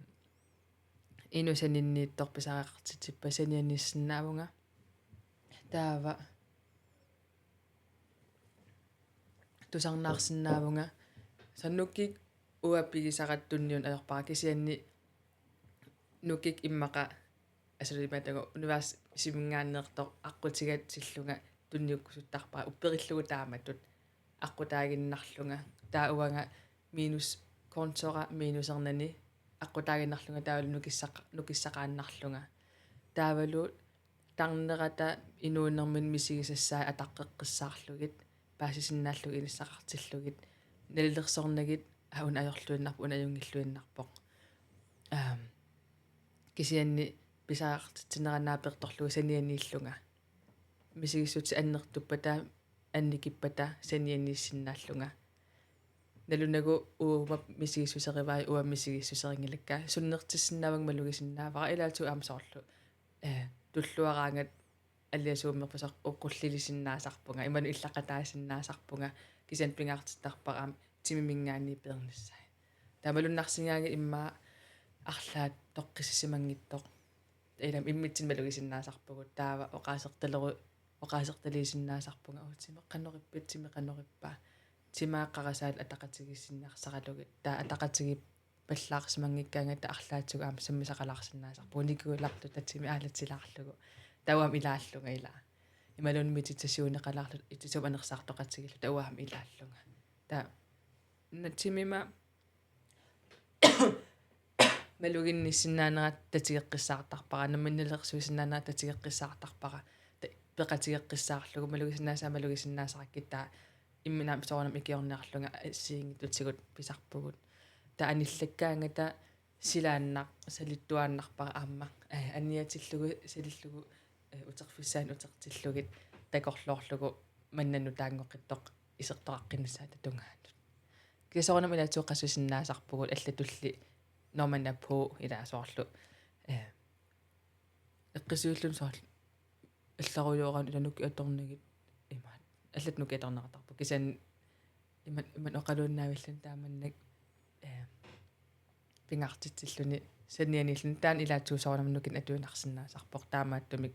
inuk saninniittoq pisariaqartitsippat sanianiissinnaavunga. Taava tusarnaarsinnaavunga. Soorlu nukik uanga pigisara tunniunneq ajorpara, kisianni nukik immaqa, assut imaattoq universiminngaanneersoq aqqutigassillunga tunniukkusuttarpara, upperillugu taamatut aqqutaaginnarlunga. Taava uanga minus, kontora minusernani aqqutaaginnarlunga taavalu nukissaq-, nukissaqaannarlunga. Taavalu tarnerata inuunermini misigisassaat ataqqeqqissaarlugit, paasisinnaallugit inissaqartillugit, nalilersornagit, aa, una ajorluinnarpoq, una ajunngilluinnarpoq. Aam, kisianni pisariaqartitsinerani naapertorlugu sanianiillunga. Misigissutit annertuppata, annikippata sanianiissinnaallunga. Nalunagu uuma misigissuserivai, uanga misigissuserinngilakka. Sunnertissinnaavunga malugisinnaavara, ilaatigut aamma soorlu, eh, tulluaraangat aliasuummerpasaq oqqullilisinnaasarpunga, imaluunniit illaqataasinnaasarpunga, kisianni pingaartittarpara aamma timiminngaanniit peernissaat. Taava malunnarsigaangat immaqa arlaat toqqissisimanngitsoq. Ilami immitsinnut malugisinnaasarpugut, taava oqaasertaleru-, oqaasertaliisinnaasarpunga: Uu, timi qanoq ippa, timi qanoq ippa. Timaa qarasaat ataqatigiissinnaasaralugit. Taava ataqatigiippallaarsimanngikkaangatta arlaatigut aamma sammisaqalaarsinnaasarpugut, nikuilaarluta timi aalatilaarlugu. Taava aamma ilaallunga ilaa. Imaluunniit meditationeqalaarluta, itisuumik anersaartoqatigiilluta, taava aamma ilaallunga. Taava na-, timima maluginnissinnaanera tatigeqqissaartarpara, namminneq nalilersuisinnaanera tatigeqqissaartarpara, ta-, peqatigeqqissaarlugu, malugisinnaasaat malugisinnaasarakkit, taava imminut aamma soorunami ikiorniarlunga assigiinngitsutigut pisarpugut. Taava anillakkaangata silaannaq salittuaannarpara aamma, eh, anniatillugu salillugu, eh, uterfissaanut utertillugit takorloorlugu manna nutaanngoqqittoq isertoqaqqinnissaata tungaanut. Kisianni soorunami ilaatigut qasusinnaasarpugut allatulli, når man er på, ilaa, soorlu, eh, eqqissilluni soorlu allarujoorani ila nukiit atornagit imaat. Allatut nukiit atorneqartarput. Kisianni imaat, imaat oqaluinnaavilluni taamannak, eh, pingaartitsilluni sanianiilluni, taanna ilaatigut soorunami nukinnik atuinnarsinnaasarpoq, taamaattumik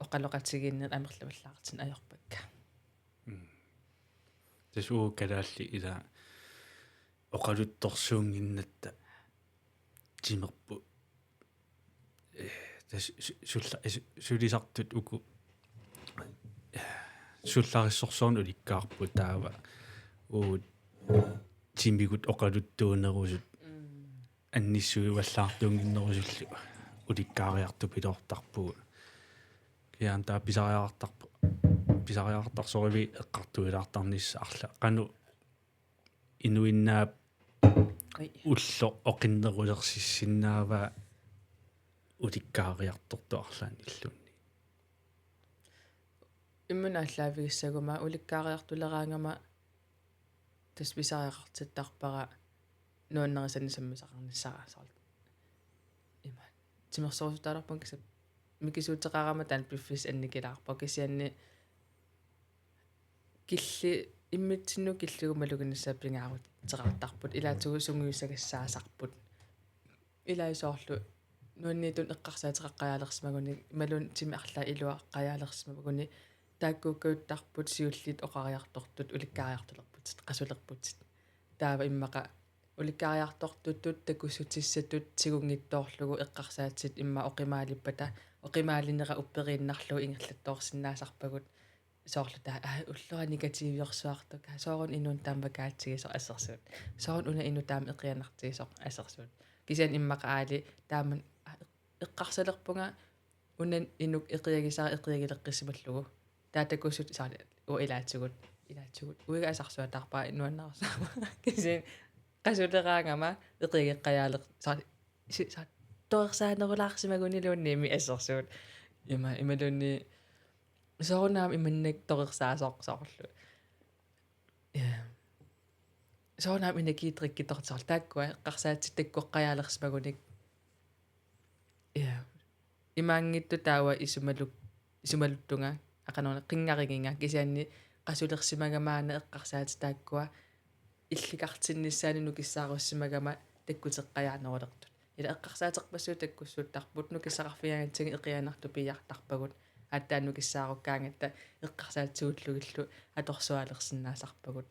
oqaloqatigiinnerit amerlavallaartinnut ajorpakka. Mm. Tassa uagut kalaallit ila oqaluttorsuunnginnatta timerput, eh, tassa su-, sulla-, eh, su-, sulisartut uku, eh, sullarissorsuarnik ulikkaarput, taava uagut timigut oqaluttuunerusut, mm, annissuivallaartuunnginnerusullu ulikkaariartupiloortarpugut. Kisianni taava pisariaqartarpoq, pisariaqartarpoq soorlu eqqartuilaartarnissaq arlaat. Qanoq inuinnaap, oi, ulloq oqinnerulersissinnaavaa ulikkaariartortoq arlaannilluunniit? Imminut aallaavigissagumaarpoq, ulikkaariartuleraangama tassa pisariaqartittarpara nuannarisannik sammisaqarnissara soorlu. Ima. Timersorusutaalerpunga kisianni mikisuuteqarama taanna piffissaq annikilaarpoq, kisianni killi-, immitsinnut killigut maluginissaat pingaaruteqartarput, ilaatigut sungiussagassaasarput. Ilai soorlu nuanniittunik eqqarsaateqaqqajaalersimaguni, imaluunniit timi arlaat iluaqajaalersimaguni, taakkuukkajuttarput siulliit oqariartortut ulikkaariartulerputit, qasulerputit. Taava immaqa ulikkaariartortutut takussutissatut tigunngitsoorlugu eqqarsaatit immaqa oqimaalippata, oqimaalinera upperiinnarlugu ingerlattoorsinnaasarpagut. Soorlu taava, aa, ullora negativiorsuartoq, aa, sooruna inuuneq taama vakaatsigisoq assersuut. Sooruna una inuk taama eqianartigisoq assersuut. Kisianni immaqa aali taama, aa, eqqarsalerpunga una inuk eqiagisara eqiagileqqissimallugu. Taava takussut soorlu uanga ilaatigut, ilaatigut. Uiga asarsuataarpara nuannaarsaama. Kisianni qasuleraangama eqiageqqajaaleq-, soorlu, si-, soorlu torersaanerulaarsimaguniluunniimmi assersuut. Ima, imaluunniit soorunami imannak torersaasoq soorlu. Ja. Soorunami energidrikkit soorlu taakkua eqqarsaatit takkueqqajaalersmagunik. Ja. Imaanngitsoq taava isumalu-, isumaluttunga, aqaguuna qinngarigiga, kisianni qasulersimagama una eqqarsaatit taakkua illikartinnissaannik nukissaarussimagama takkuteqqajaanerulertut. Ila eqqarsaaterpassuit takkussuuttarput, nukissaqarfigigaangatsigit eqiaanartut piiartarpagut, aatsaat nukissaarukkaangatta eqqarsaatit tigullugillu atorsuaalersinnaasarpagut.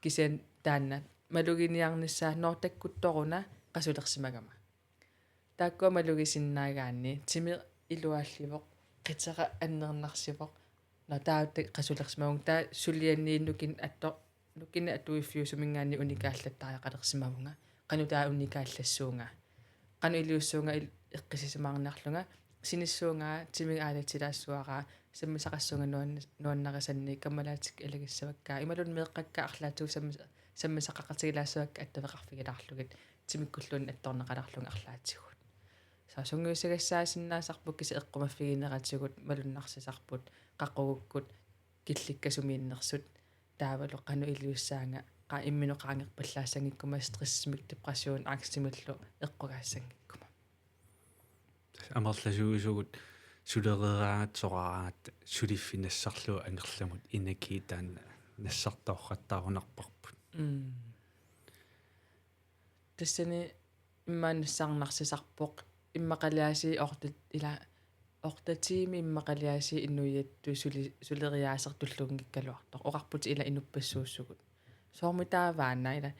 Kisianni taanna maluginiarnissaa, nå, takkuttoruna qasulersimagama. Taakkua malugisinnaagaanni timi iluaallivoq, qitera annernarsivoq. Nå, taava ta-, qasulersimavunga, taava sulianiit nukinnik atto-, nukinnik atuiffiusuminngaanniit unikaallattariaqalersimavunga. Qanoq taava unikaallassuunga? Qanoq iliussuunga il-, eqqissisimaarniarlunga? Sinissuunga, timiga aalatilaassavara, sammisaqassuunga nuan-, nuannarisannik, kammalaatikka ilagissavakka, imaluunniit meeqqakka arlaatigut sammis-, sammisaqaqatigilaassavakka attaveqarfigilaarlugit, timikkulluunniit attorneqalaarlunga arlaatigut. Soorlu sungiussagassaasinnaasarput kisianni eqqumaffigineratigut malunnarsisarput, qaqugukkut killikkasumiinnersut, taavalu qanoq iliussaanga, qa-, imminut qaangerpallaassanngikkummat, stressimik, depression, angstimillu eqqugaassanngikkummat. Tassa amerlasuusugut Sulereeraangat soraaraangat suliffik nassarlugu angerlamut energi taanna nassartoorqattaarunarparput. Mm. Tassani immaqa nassaarnarsisarpoq immaqaliaasiit orta ila orta tiimi immaqaliaasiit inuiattut suli-, suleriaaseq tulluunngikkaluartoq. Oqarputit ila inuppassuussugut. Soormitaava taanna ila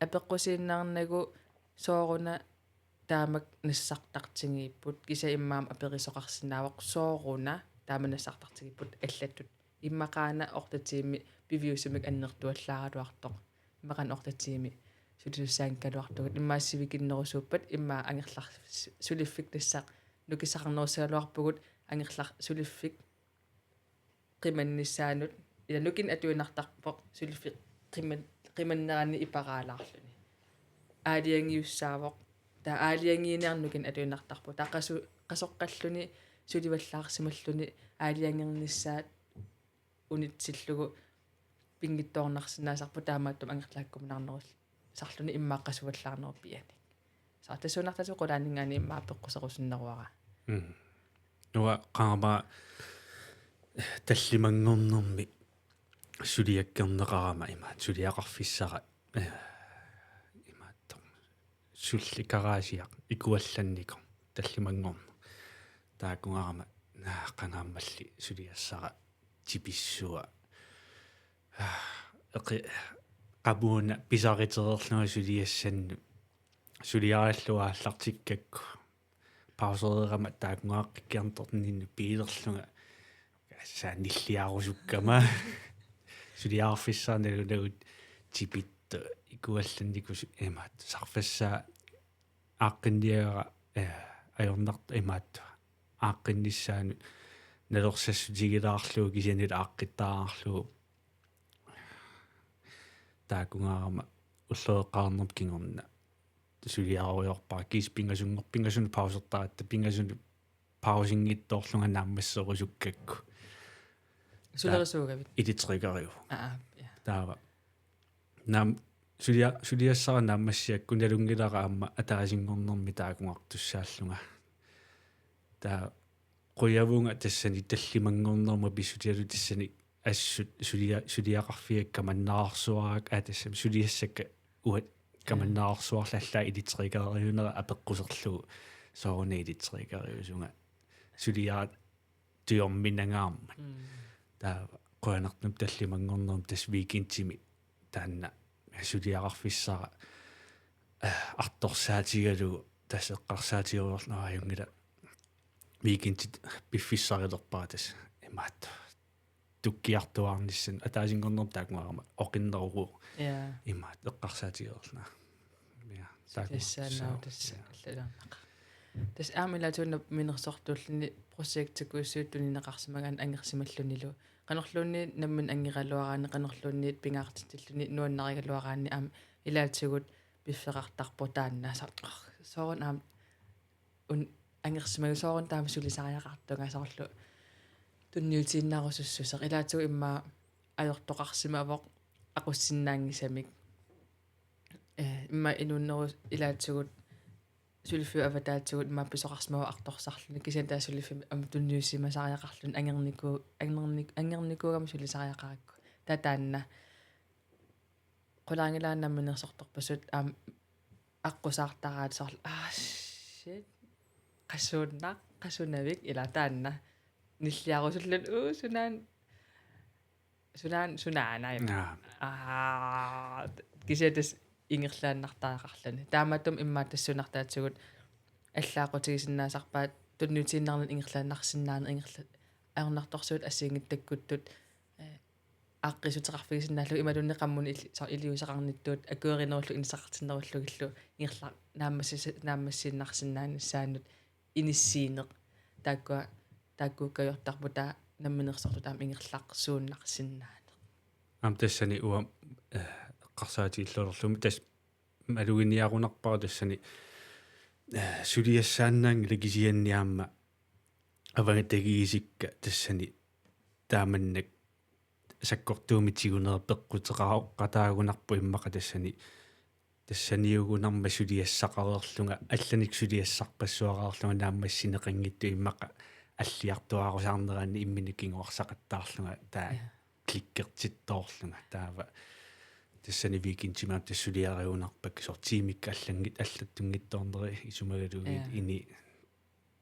apeqqusiinnarnagu sooruna taamak nassartartigiipput kisianni immaqa aperisoqarsinnaavoq sooruna taama nassartartigiipput allatut. Immaqaana orta tiimi piviusumik annertuallaaraluartoq. Immaqaana orta tiimi sulisussaanngikkaluartugut. Immaqa sivikinnerusuuppat immaqa angerlar suliffik nassaq nukissaqarnerussagaluarpugut angerlar suliffik qimannissaanut. Ila nukinnik atuinnartarpoq suliffik qiman-, qimannerani iparaalaarluni. Aalajangiussaavoq. Taava aalajangiiniarneq nukinnik atuinnartarpoq. Taava qasu-, qasoqqalluni sulivallaarsimalluni aalajangernissaat unitsillugu pinngitsoornarsinnaasarpoq taamaattumik angerlaakkuminaarnerusarluni immaqa qasuallaarnerup pianik. Soorlu tassuunartaatigut qulaaninngaanniit immaqa peqquserusunneruara. Mm. Uanga qanga tallimanngornermi suliakkerneqarama imaattoq suliaqarfissara, eh, imaattoq sullikaraasiaq ikuallannikoq tallimanngorneq. Taakkuugarama naa qangaammalli suliassara tipissua. Eqi-, qamuuna pisaritereerlunga suliassannut. Suliarillunga aallartikkakku. Pausereerama taakkuugaqqikkiartorninnut piilerlunga. Saanilliarusukkama. Suliaqarfissara nalunagu tipittoq ikuallannikoq su-, imaattoq sarfassaa aaqqinniagara, eh, ajornartoq imaattoq. Aaqqinnissaanut nalorsassutigilaarlugu kisianni aaqqittaarlugu. Taakkuugarama ulloqeqqaarnermut kingorna suliarujoorpara kiisa pingasunngor-, pingasunut pausertaratta pingasunut pausinngitsoorlunga naammasserusukkakku. Sulerisuugavit? Ilitserikariu. Aa, ja. Taava. Naam-, sulia-, suliassara naammassiakku nalunngilara aamma ataasinngornermi taakunngartussaallunga. Taava qujavunga tassani tallimanngornerma pissutigalugu tassani assut sulia-, suliaqarfiakka kamannaarsuarak aa tassami suliassakka uat kamannaarsuarlu allaat ilitserikariunera apeqquserlugu sooruna ilitserikariusunga suliaat tujorminangaarmat. Mm. Taava qujanartumik tallimanngornermi tassa weekendimi taanna suliaqarfissara, eh, artorsaatigalugu tassa eqqarsaatigerujoorlunga ajunngilaq weekendit piffissarilerpara tassa imaattoq tukkiartuaarnissaanut ataasinngornermut taakunngarama oqinneruvoq. Ja. Imaattoq eqqarsaatigereerlunga. Ja, taakku. Tassa naamik tassa. Ja. Allaluarnaqaaq. Tassa aamma ilaatigut namminersortuulluni projektikkuussuit tunineqarsimagaanni angersimallunilu. Qanorluunniit nammineq angeraluaraanni, qanorluunniit pingaartitsilluni nuannarigaluaraanni aamma ilaatigut piffeqartarpoq taanna. Sa-, sooruna aamma un-, angersimagu sooruna taama sulisariaqartunga soorlu tunniutiinnarusussuseq. Ilaatigut immaqa ajortoqarsimavoq aqussinnaanngisamik. Eh, immaqa inuunneru-, ilaatigut suliffiup avataatigut immaqa pisoqarsimavoq artorsarluni. Kisianni taava suliffimmi aamma tunniusimasariaqarluni angerniku-, angernik-, angernikuugama sulisariaqarakku. Taava taanna qulaangilaat namminersortorpasut aamma aqqusaartaraat soorlu, ah, shit. Qasuunnaq, qasunavik ila taanna. Nilliarusullugu, uu, sunaana, sunaana, sunaana. Jaa. Aa, kisianni tassa ingerlaannartariaqarluni. Taamaattumik immaqa tassuunartaatigut allaaqqutigisinnaasarpaat tunniutiinnarnani ingerlaannarsinnaaneq ingerla-, ajornartorsiut assigiinngitsut takkuttut, eh, aaqqiissuteqarfigisinnaallugu imaluunniit qamuuna il-, soorlu iliuuseqarnittut akuerinerullugu inisaqartinnerullugillu ingerla-, naammassis-, naammassiinnarsinnaanissaannut inissiineq taakkua, taakkuukkajortarput taava namminersortut aamma ingerlaqqusiinnarsinnaaneq. Aamma tassani uanga, eh, eqqarsaatigilluarlunga tassa maluginiarunarpara tassani, eh, suliassaannaanngilaq kisianni aamma avangatagiisikka tassani taamannak sakkortuumik tigunerat peqquteqaroqataagunarpoq immaqa tassani, tassaniugunarmat suliassaqareerlunga, allanik suliassarpassuareerlunga naammassineqanngitsut immaqa alliartuaarusaarneranni imminut kinguarsaqattaarlunga taava Ja. klikkertittoorlunga taava tassani weekendimi aamma tassa suliariugunarpakka soorlu tiimikka allangit allattunngitsoorneri isumagalugit Ja. ini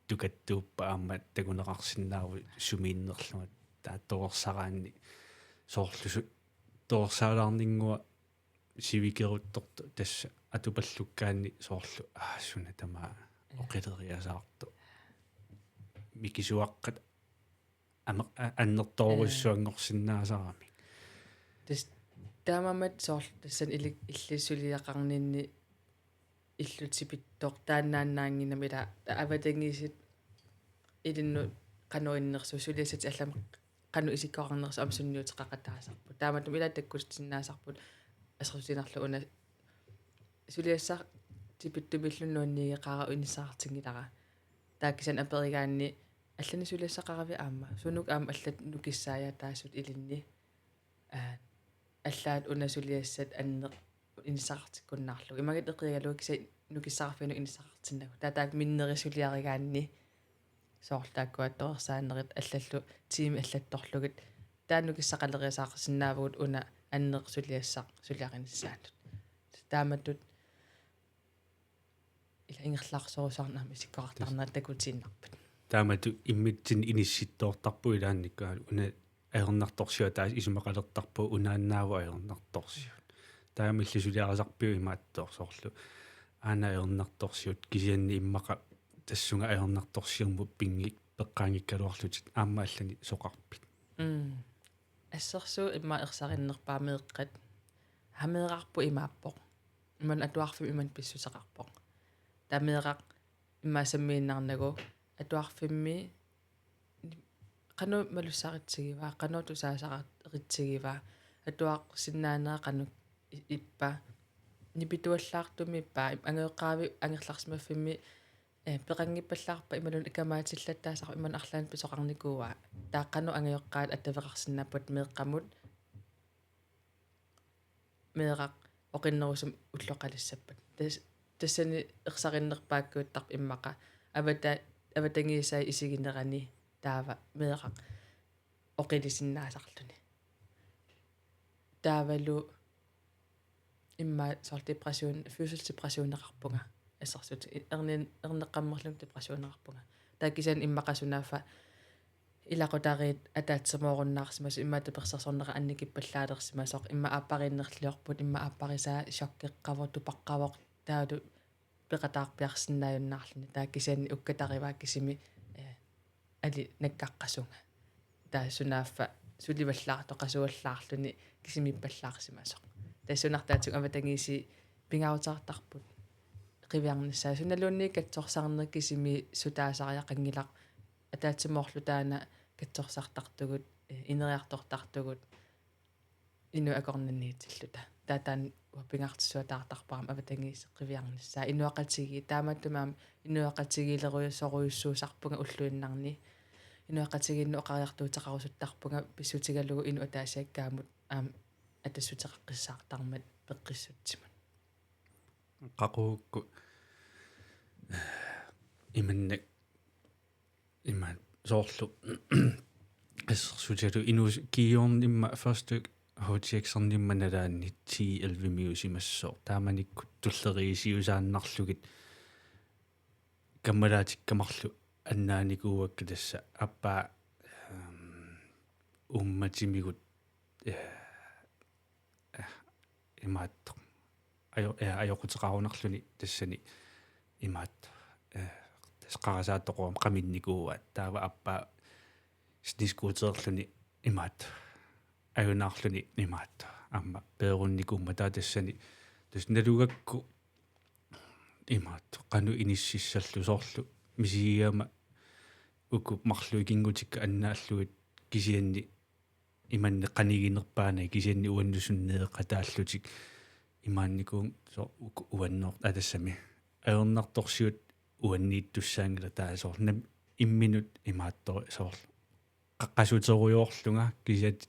tukattuuppat aamma takuneqarsinnaavoq sumiinnerlunga taava torersaraanni soorlu su-, torersalaarninngua sivikeruttortoq tassa atupallukkaanni soorlu aa suna tamaat Ja. oqileriasaartoq mikisuaqqat amer-, a-, annertoorujussuanngorsinnaasaramik. Tassa taamaammat soorlu tassani ili-, illit suliaqarninni illut tipittoq taannaannaannginnami ila taava avatangiisit ilinnut qanoq innersoq suliassatit allamik qanoq isikkoqarnersoq aamma sunniuteqaqataasarput. Taamatut ila takkutsinnaasarput assersuutigiinnarlugu una suliassaq tipittumilluunniit nuanniigeqaara inissaqartinngilara. Taava kisianni aperigaanni allanik suliassaqaravit aamma. Sunukka aamma allat nukissaajataasut ilinni. Aa, allaat una suliassat anneq inissaqartikkunnaarlugu. Imaanngitsoq eqiagalugu kisianni nukissaqarfianut inissaqartinnagu. Taava taakku minnerit suliarigaanni soorlu taakkua torersaanerit allallu tiimit allattorlugit. Taava nukissaqaleriasaqarsinnaavugut una anneq suliassaq suliarinissaanut. Taamatut ila ingerlaarsorujussuarnik aamma isikkoqartarnerat takutiinnarpat. Taamatut immitsinnut inissittoortarpugut ilaannikkut una ajornartorsiut taava isumaqalertarpugut unaannaavoq ajornartorsiut. Taamaalilluni suliarisarpiuk imaattoq soorlu. Aana ajornartorsiut kisianni immaqa tassunga ajornartorsiormut pinngik peqqaanngikkaluarlutit aamma allanik soqarpit. Mm. Assersuut immaqa ersarinnerpaaq meeqqat. Aa meerarput imaappoq. Imannak atuarfimmi imannak pissuseqarpoq. Taava meeraq immaqa sammiinnarnagu atuarfimmi qanoq malussaritsigivaa, qanoq tusaasaritsigiva, atuarsinnaanera qanoq i-, ippa, nipituallaartumippa, im-, angajoqqaavi angerlarsimaffimmi, eh, peqanngippallaarpa imaluunniit kamaatsillattaasarpa imannak arlaannik pisoqarnikuuaa. Taava qanoq angajoqqaat attaveqarsinnaappata meeqqamut meeraq oqinnerusumik ulloqalissappat. Tas-, tassani ersarinnerpaakkuuttarpoq immaqa avata-, avatangiisai isiginerani taava meeraq oqilisinnaasarluni. Taavalu immaqa soorlu depression, fødselsdepressioneqarpunga. Assersuut ernin-, erneqqammerlunga depressioneqarpunga. Taava kisianni immaqa sunaaffa ilaqutariit ataatsimoorunnaarsimasut immaqa tapersersornerat annikippallaaleersimasoq, immaqa aappariinnerliorput, immaqa aapparisaa chokkeqqavoq, tupaqqavoq, taavalu peqataarpiarsinnaajunnaarluni. Taava kisianni ukkatarivaat kisimi, eh, ali nakkaqqasunga. Taava sunaaffa sulivallaartoq qasuallaarluni kisimiippallaarsimasoq. Tassunartaatigut avatangiisii pingaaruteqartarput qiviarnissaat. Sunaluunniit katsorsarneq kisimi sutaasariaqanngilaq ataatsimoorlu taanna katsorsartartugut, eh, ineriartortartugut, inuit akornanniitilluta. Taava taanna uanga pingaartissutaartarpara aamma avatangiisit qiviarnissaat. Inuiaqatigiit, taamaattumik aamma inuiaqatigiilerusorujussuusarpunga ulluinnarni. Inuiaqatigiinnut oqariartuuteqarusuttarpunga pissutigalugu inuk ataasiakkaamut aamma atassuteqaqqissaartarmat peqqissutsimut. Qaqugukku imannak ima soorlu assersuutigalugu inuus-, Kiiornimma første H T X-ernimma nalaanni ti elleve-miusimassooq. Taamanikkut tulleriiaasiusaannarlugit kammalaatikka marluk annaanikuuakka tassa aappaa, ehm, uummatimigut, eh, eh, imaattoq. Ajo-, eh, ajoquteqarunarluni tassani imaattoq. Eh, tassa qarasaat toqummut qaminnikuuaat. Taava aappaa snescootererluni imaattoq. Ajunaarluni imaattoq. Aamma peerunnikuummat taava tassani. Tassa nalugakku imaattoq. Qanoq inississallugu soorlu. Misigigama uku marluk ikinngutikka annaallugit kisianni imannak qaniginerpaanagit kisianni uannut sunneeqataallutik imaannikuuvunga soorlu uku uannoor-, aa, tassami ajornartorsiut uanniittussaanngilaq taava soorlu nam-, imminut imaattoq soorlu qa-, qasuterujoorlunga kisianni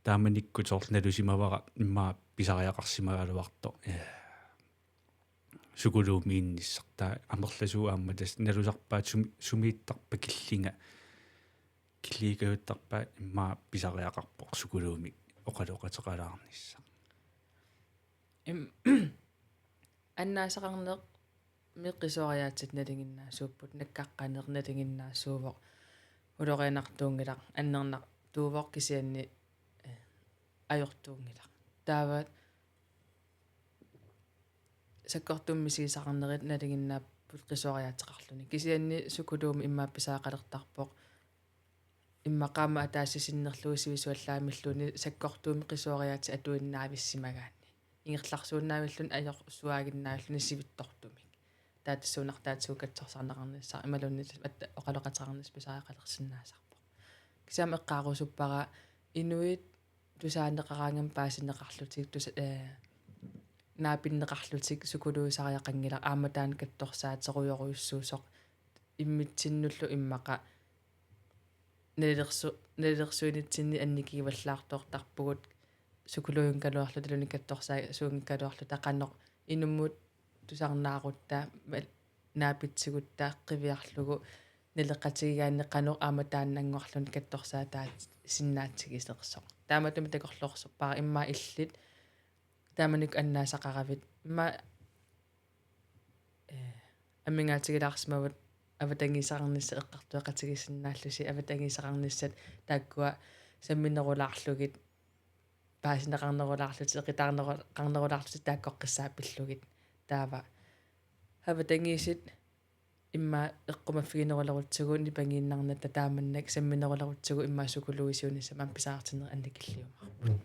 taamanikkut soorlu nalusimavara immaqa pisariaqarsimagaluartoq. Eh. Sukuluumiinnissaq taava amerlasuut aamma tassa nalusarpaat sumi-, sumiittarpa killinga kiliikajuttarpaat immaqa pisariaqarpoq sukuluumik oqaloqateqalaarnissaq. Im-, annaasaqarnermik qisuariaatsit nalinginnaasuupput, nakkaqqaneq nalinginnaasuuvoq, ulorianartuunngilaq, annernartuuvoq kisianni, eh, ajortuunngilaq. Taava sakkortuumik misigisaqarnerit nalinginnaapput qisuariaateqarluni. Kisianni sukuluumik immaqa pisariaqalertarpoq. Immaqa aamma ataaseq sinnerlugu sivisuallaamilluunniit sakkortuumik qisuariaatit atuinnaavissimagaanni. Ingerlasuinnaavilluni ajorsuaaginnaavilluni sivitsortumik. Taava tassuunartaatigut katsorsarneqarnissaq imaluunniit at-, oqaloqateqarnissaq pisariaqalersinnaasarpoq. Kisianni eqqaarusuppara inuit tusaaneqaraangamik paasineqarlutik, tusa-, eh, naapinneqarlutik sukuluusariaqanngilaq, aamma taanna katsorsaaterujorujussuusoq immitsinnullu immaqa nalilersu-, nalilersuinitsinni annikigivallaartortarpugut sukuluunngikkaluarluta, imaluunniit katsorsaasuunngikkaluarluta, qanoq inummut tusarnaarutta, mal-, naapitsigutta qiviarlugu naleqatigigaanni qanoq aamma taannanngorluni katsorsaataasinnaatigilersoq. Taamatut takorloorsuppara immaqa illit taamanikkut annaasaqaravit. Immaqa, eh, amigaatigilaarsimavut avatangiiseqarnissat eqqartueqatigisinnaallusi, avatangiiseqarnissat taakkua samminerulaarlugit, paasineqarnerulaarlutik, eqitaarneru-, -qarnerulaarlutik taakkoqqissaaq pillugit. Taava avatangiisit immaqa eqqumaffiginerulerutsigu nipangiinnarnatta taamannak samminerulerutsigu immaqa sukuluusiunissamut aamma pisariaqartinnerit annikilliumaarput.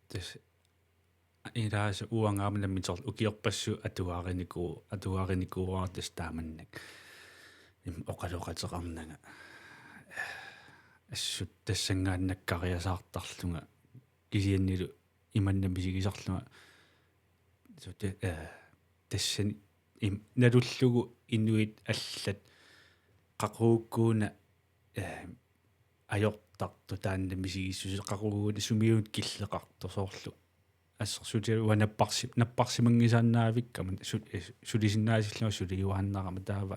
Tassa ilaasa uanga aamma nammineq ukiorpassuit atugarinikuuara, atugarinikuuara tassa taamannak. Im, oqaloqateqarnanga. Assut tassanngaanniit nakkariasaartarlunga kisiannilu imanna misigisarlunga. Suu, te-, eh, tassani im-, nalullugu inuit allat qaqugukkuuna, eh, ajortartut taanna misigissuseq, qaqugukkuuna sumiunut killeqartoq soorlu. Assersuutigalugu uanga napparsi-, napparsimanngisaannaavikkama su-, eh, sulisinnaasillunga suliuaannarama taava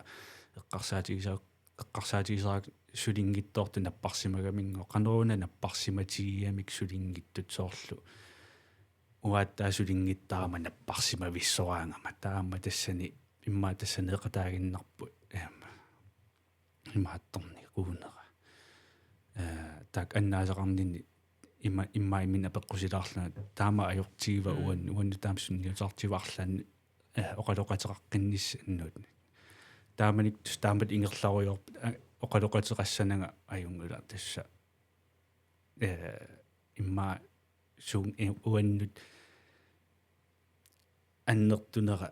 eqqarsaatigisaa-, eqqarsaatigisarakkit sulinngitsoortut napparsimagaminngooq, qanoruna napparsimatigigamik sulinngittut soorlu. Uattaaq sulinngittarama napparsimavissoraangama. Taama tassani immaqa tassaneeqataaginnarpoq. Ehm, imaattornikuunera. Eh, taakku annaasaqarninni ima-, immaqa imminut apeqqusilaarlunga taama ajortigiva. Mm. Uan-, uannut taama sunniuteqartigiva arlaanni, eh, oqaloqateqaqqinnissannut. Taamanikkut tassa taamatut ingerlarujoorput, eh, oqaloqateqassananga ajunngilaq tassa. Eh, immaqa suun-, eh, uannut annertunera,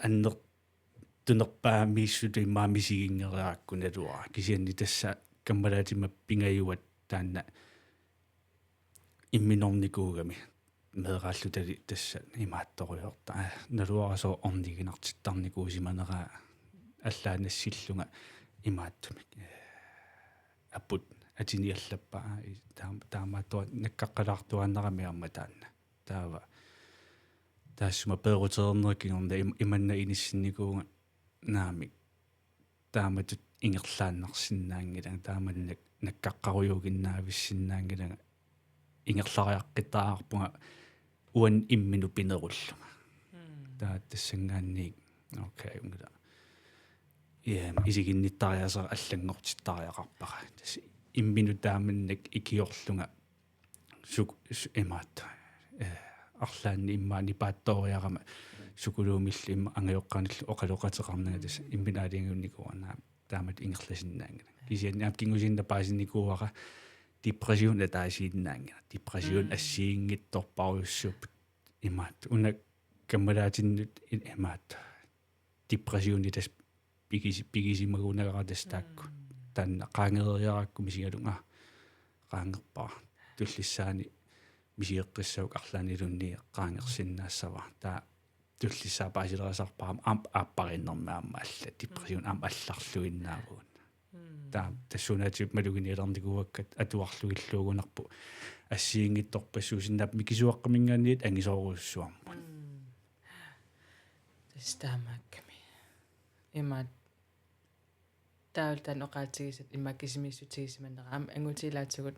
annertunerpaamiissutut immaqa misiginngeriarakku naluara. Kisianni tassa kammalaatima pingajuat taanna imminornikuugami meeraallutali tassa imaattorujoortoq. Aa, naluara sooq orniginartittarnikuusimaneraa allaat nassillunga imaattumik. Aput atini allappaa, aa, i-, taam-, taamaattoq nakkaqqalaartuaannarami aamma taanna. Taava taassuma peerutereernerup kingorna im-, imanna inissinnikuuvunga naamik. Taamatut ingerlaannarsinnaanngilanga, taamannak nakkaqqarujuuginnaavissinnaanngilanga, ingerlariaqqittariaqarpunga uannut imminut pinerullunga. Mm. Taava tassanngaanniit, okay, unngila. Ehm, isiginnittariaaseq allanngortittariaqarpara. Tassa imminut taamannak ikiorlunga suk-, su-, imaattoq. Eh, arlaanni immaqa nipaatsooriarama sukuluumillu immaqa angajoqqaanillu oqaloqateqarnanga tassa imminut aalajangiunnikuuara, taamatut ingerlasinnaanngilanga. Kisianni aamma kingusinnerup paasinikuuara depression ataasiinnaanngilaq. Depression. Mm. Assigiinngitsorpassuupput imaattoq. Una kammalaatinnut i-, imaattoq. Depressioni tassa pigisi-, pigisimagunagara tassa taakku. Mm. Taanna qaangeeriarakku misigalunga qaangerpara. Tullissaani misigeqqissagukku arlaanniluunniit qaangersinnaassavara. Taava tullissaa paasilerisarpara aamma aappariinnermi aamma alla. Depression aamma allarluinnaavugut. Mm. Taava tassuunaatigut maluginialernikuuakka atuarlugilluugunarpoq. Assigiinngitsorpassuusinnaapput mikisuaqqaminngaanniit angisoorujussuarmut. Mm. Tassa taamaakkami. Imaat Taavalu taanna oqaatigisat immaqa kisimiissutigisimanera. Aamma angutit ilaatigut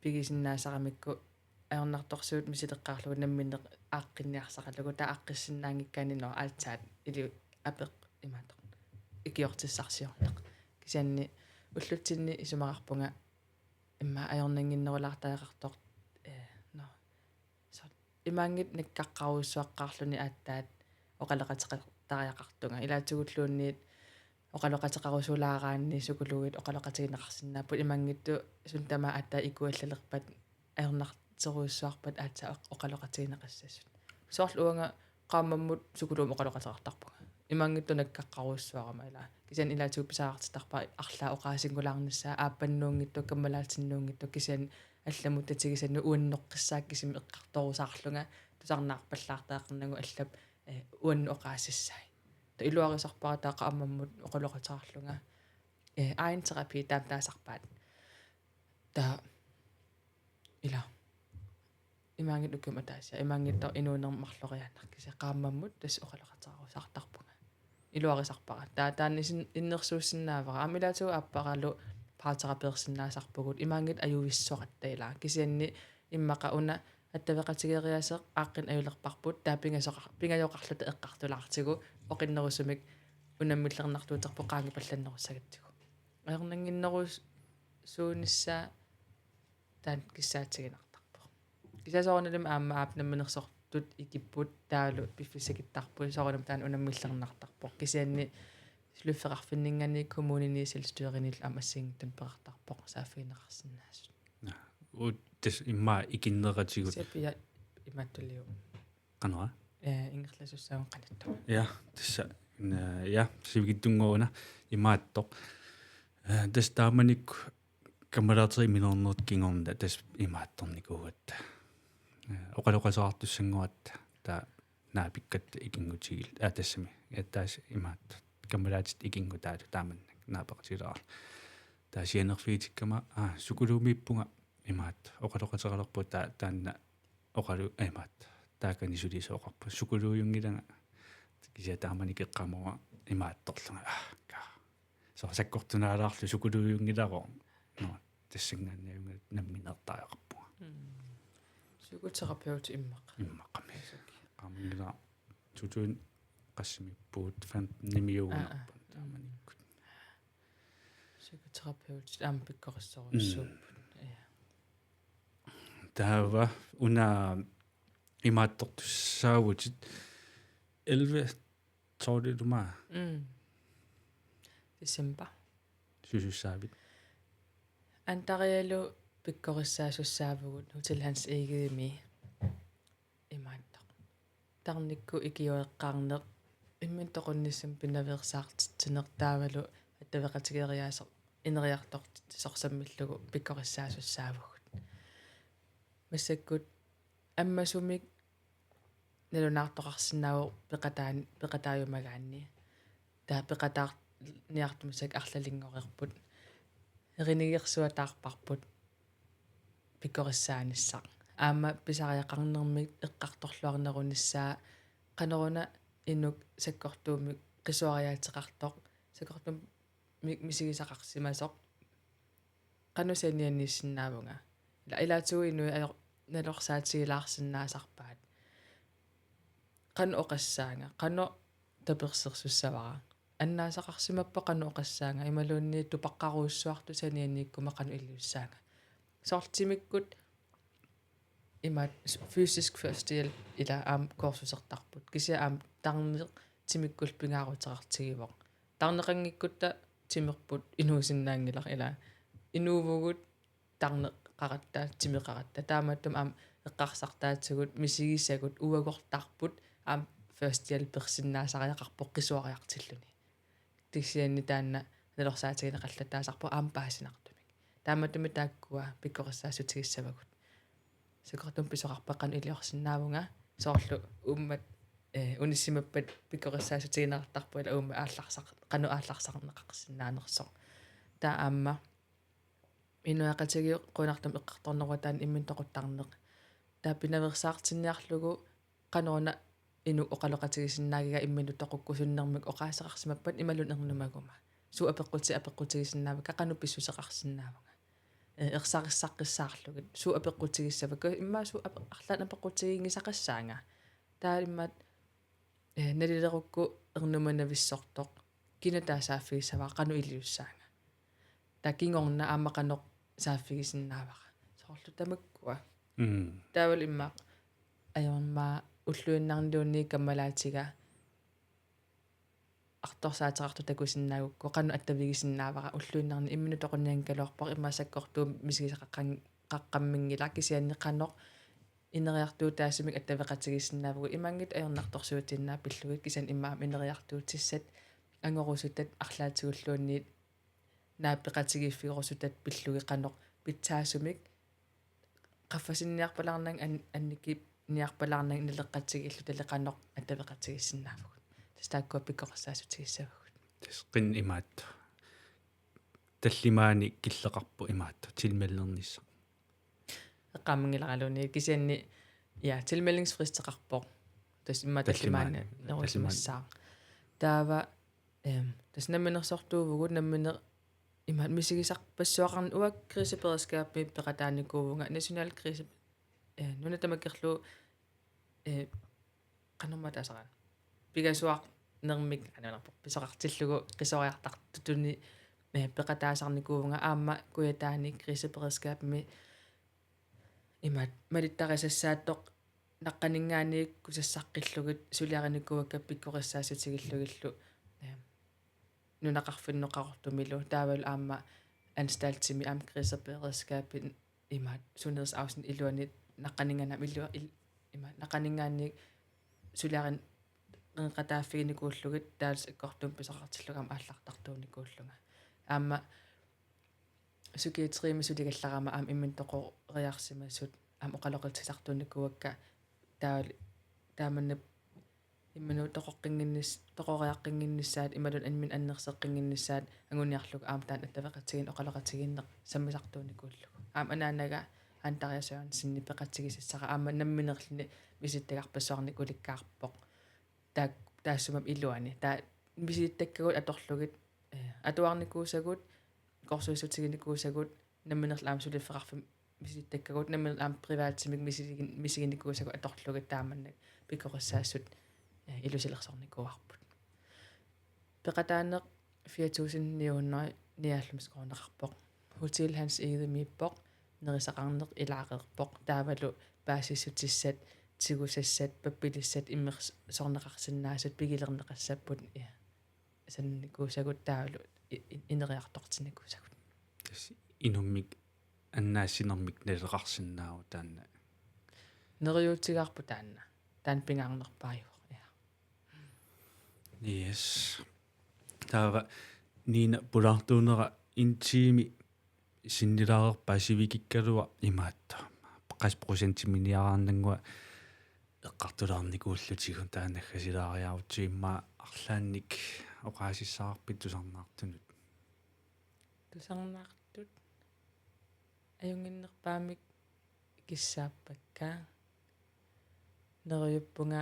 pigisinnaassaramikku ajornartorsiut misileqqaarlugu namminneq aaqqinniarsaralugu, taava aaqqissinnaanngikkaanni, nå, aatsaat ili apeq imaattoq ikiortissarsiorneq. Kisianni ullutsinni isumaqarpunga immaqa ajornannginnerulaartariaqartoq, eh, nå, soorlu imaanngitsoq nakkaqqarujussuaqqaarluni aatsaat oqaloqateqartariaqartunga. Ilaatigulluunniit oqaloqateqarusulaaraanni psykologit oqaloqatigineqarsinnaapput, imaanngitsoq suut tamaasa aatsaat ikuallalerpat ajornartorujussuarpat aatsaat oq-, oqaloqatigineqassasut. Soorlu uanga qaammammut psykologimut oqaloqateqartarpunga. Imaanngitsoq nakkaqqarujussuarama ilaa. Kisianni ilaatigut pisariaqartittarpara arlaat oqaasinngulaarnissaa, aappannuunngitsoq, kammalaatinnuunngitsoq, kisianni allamut tatigisannut uannut oqqissaanga kisimi eqqartorusaarlunga, tusarnaarpallaartariaqarnagu allap, eh, uannut oqaasissai. Taava iluarisarpara taava qaammammut oqaloqateqarlunga, eh, egen terapi taama taasarpaat. Taava ila. Imaanngitsoq ukiumut ataasiarluni, imaanngitsoq inuunerma marloriaannaq, kisianni qaammammut tassa oqaloqateqarusaartarpunga. Iluarisarpara. Taava taanna isin-, innersuussinnaavara. Aamma ilaatigut aapparalu parterapeersinnaasarpugut. Imaanngitsoq ajuvissoratta ilaa. Kisianni immaqa una attaveqatigeeriaaseq aaqqinneq ajulerparput. Taava pingasoqar-, pingajoqarluta eqqartulaartigu oqinnerusumik unammillernartuuterput qaangiupallannerussagatsigu. Ajornannginnerus-, suunissaa taanna kissaatiginartarpoq. Kisianni soorunalimi aamma aap namminersortut ikipput taavalu piffissakittarput, soorunami taanna unammillernartarpoq. Kisianni suliffeqarfinninngaanniit kommuninit selvstyrinillu aamma assigiinngitsunik peqartarpoq saaffigineqarsinnaasut. Naa, uut tassa immaqa ikinneratigut. Kisianni pia imaattuliu. Qanoq? Eh, ingerlasussaagut qanittumi. Ja, tassa, na-, ja, sivikitsunnguuna imaattoq. Eh, tassa taamanikkut kammalaaterit imminornertut kingorna tassa imaattornikuugatta. Eh, oqaloqateqartussanngorput taava naapikkatta ikinngutigilluta. Aa, tassami. Ja, tassa imaattoq. Kammalaatitta ikinngutaallunga taamannak naapeqatigilaarlunga. Taava sianerfigitikkama, aa, psykologimiippunga imaattoq. Oqaloqateqalerpunga taa-, taanna oqalu-, imaattoq. Taakani sulisooqarpunga. Psykologiunngilanga. Kisianni taamanikkut eqqaamavunga imaattorlunga. Aa, kaa. Soorlu sakkortunaalaarlugu psykologiunngilara. Nå, tassanngaanniit uunga nammineertariaqarpunga. Mm. Psykoterapeut immaqa. Immaqa. Asuki. Qaamanngilara to tusind qassimiippugut, femten-imiugunarput. Aa, aa. Taamanikkut. Psykoterapeut aamma pikkorissorujussuupput. Mm. Ja. Taava una imaattortussaavutit elleve tolv-ilu maa. Mm. December. Susussaavit? Andarialu pikkorissaasussaavagut Hotel Hans Egedemi imaattoq. Tarnikkut ikiueqqaarneq, imminut toqunnissamut pinaveersaartitsineq taavalu attaveqatigeeriaaseq ineriartortitsisoq sammillugu pikkorissaasussaavagut. Massakkut ammasumik nalunaartoqarsinnaavoq peqataan-, peqataajumagaanni. Taava peqataarniartussat arlalinngoreerput. Erinigersuataarparput pikkorissaanissaq. Aamma pisariaqarnermik eqqartorluarnerunissaa qanoruna inuk sakkortuumik qisuariaateqartoq, sakkortuumik misigisaqarsimasoq, qanoq sanianiissinnaavunga. Ila-, ilaatigut inuit ajor-, nalorsaatigilaarsinnaasarpaat. Qanoq oqassaanga, qanoq tapersersussavara. Annaasaqarsimappat qanoq oqassaanga, imaluunniit tupaqqarujussuartut sanianiikkuma qanoq iliussaanga. Soorlu timikkut imaat s-, fysisk førstehjælp ila aamma kursusertarput. Kisianni aamma tarneq timikkullu pingaaruteqartigivoq. Tarneqanngikkutta timerput inuusinnaanngilaq ila. Inuuvugut tarneqaratta, timeqaratta. Taamaattumik aamma eqqarsartaatigut, misigisagut, uagortarput, aamma førstehjælpersinnaasariaqarpoq qisuariartilluni. Kisianni taanna nalorsaatigineqallattaasarpoq aamma paasinartumik. Taamaattumik taakkua pikkorissaatigissavagut. Sakkortuumik pisoqarpat qanoq iliorsinnaavunga, soorlu uummat, eh, unissimappat pikkorissaatiginiartarpoq ila uummat aallarsar-, qanoq aallarsarneqarsinnaanersoq. Taava aamma inuiaqatigiit qujanartumik eqqartorneruvoq taanna imminut toquttarneq. Taava pinaveersaartinniarlugu qanoruna inuk oqaloqatigisinnaagiga imminut toqukkusunnermik oqaaseqarsimappat imaluunniit ernumaguma. suut apeqquti-, apeqqutigisinnaavakka, qanoq pissuseqarsinnaavunga. Eh, ersarissaqqissaarlugit. Suut apeqqutigissavakka, immaqa suut ape-, arlaannik apeqqutiginngisaqassaanga. Taava immaqa, eh, nalilerukku ernumanavissortoq. Kina taava saaffigissavara, qanoq iliussaanga. Taava kingorna aamma qanoq saaffigisinnaavara. Soorlu tamakkua. Mm. Taavalu immaqa ajornarpoq ulluinnarniluunniit kammalaatiga artorsaateqartoq takusinnaagukku qanoq attavigisinnaavara, ulluinnarni imminut toqunnianngikkaluarpoq, immaqa sakkortuumik misigisaqaqqan-, qaqqamminngilaq, kisianni qanoq ineriartuutaasumik attaveqatigiissinnaavugut, imaanngitsoq ajornartorsiutiinnaat pillugit, kisianni immaqa aamma ineriartuutissat angorusutat arlaatigulluunniit naappeqatigiiffigerusutat pillugit qanoq pitsaasumik qaffasinniarpalaarnanga an-, annikiniarpalaarnanga naleqqatigiilluta qanoq attaveqatigiissinnaavugut. Tassa taakkua pikkorissaatigissavagut. Tassa qinnup imaattoq. Tallimaanni killeqarpoq imaattoq tilmeldernissaq. Eqqaamanngilara luunniit kisianni, ja, tilmeldingsfristeqarpoq. Tassa immaqa tallimaanni, tallimaanni nerusimassaaq. Taava, ehm, tassa namminersortuuvugut, nammineq imaattoq misigisarpassuaqarneq, uanga kriseberedskabimi peqataanikuuvunga, national krise-, eh, nuna tamakkerlugu, eh, qanormaa taasaraanni. Pingasuarnermik, aneenerpoq, pisoqartillugu qisoriartartutut, eh, peqataasarnikuuvunga, aamma Kujataani kriseberedskabimi imaattoq malittarisassaattoq naqqaninngaanniit kusassaqqillugit suliarinikuuakka pikkorissaatigillugillu, eh, nunaqarfinnut Qaqortumilu, taavalu aamma anstaltimi aamma kriseberedskabimi imaattoq sundhedsaftenip iluani naqqaninngaanniit aamma ilu-, il-, imaattoq naqqaninngaanniit suliarin-, rinneqataaffiginikuullugit, taava sakkortuumik pisoqartillugu aamma aallartartuunikuullunga. Aamma psykiatrimi suligallarama aamma imminut toqoriarsimasut aamma oqaloqatisartuunikuuakka, taava taamannak imminut toqoqqinnginnis-, toqoriaqqinnginnissaat imaluunniit imminut annerseqqinnginnissaat anguniarlugu aamma taanna attaveqatigiinneq, oqaloqatigiinneq sammisartuunikuullugu. Aamma anaanaga Andrea Sørensenip peqatigisassara aamma namminerluni misilittagarpassuarnik ulikkaarpoq. Taak-, taassuma iluani. Taava misilittakkagut atorlugit, eh, atuarnikuusagut, korsuissutiginikuusagut, namminerlu aamma suliffeqarfimmik misilittakkagut, namminerlu aamma privatimik misigin-, misiginikuusagut atorlugit taamannak pikkorissaassut, eh, ilusilersornikuuarput. Peqataaneq fire tusind ni hundrede nioghalvfems kroneqarpoq. Hotel Hans Egedemiippoq, nerisaqarneq ilaareerpoq, taavalu paasissutissat, tigusassat, pappilissat, immersorneqarsinnaasut pigilerneqassapput, ja, sannikuusagut taavalu i-, i-, ineriartortinnikuusagut. Tassa inummik annaassinermik naleqarsinnaavoq taanna. Neriuutigaarput taanna. Taanna pingaarnerpaajuvoq. Ja. Yes. Taava Nina, pulaartuunera en time sinnilaareerpat sivikikkaluaq imaattoq. Qassit procentiminiaraannanngua eqqartulaarnikuullutigu, taanna naggasilaariarutsigu, immaqa arlaannik oqaasissaqarpit tusarnaartunut? Tusarnaartut ajunnginnerpaamik kissaappakka. Neriuppunga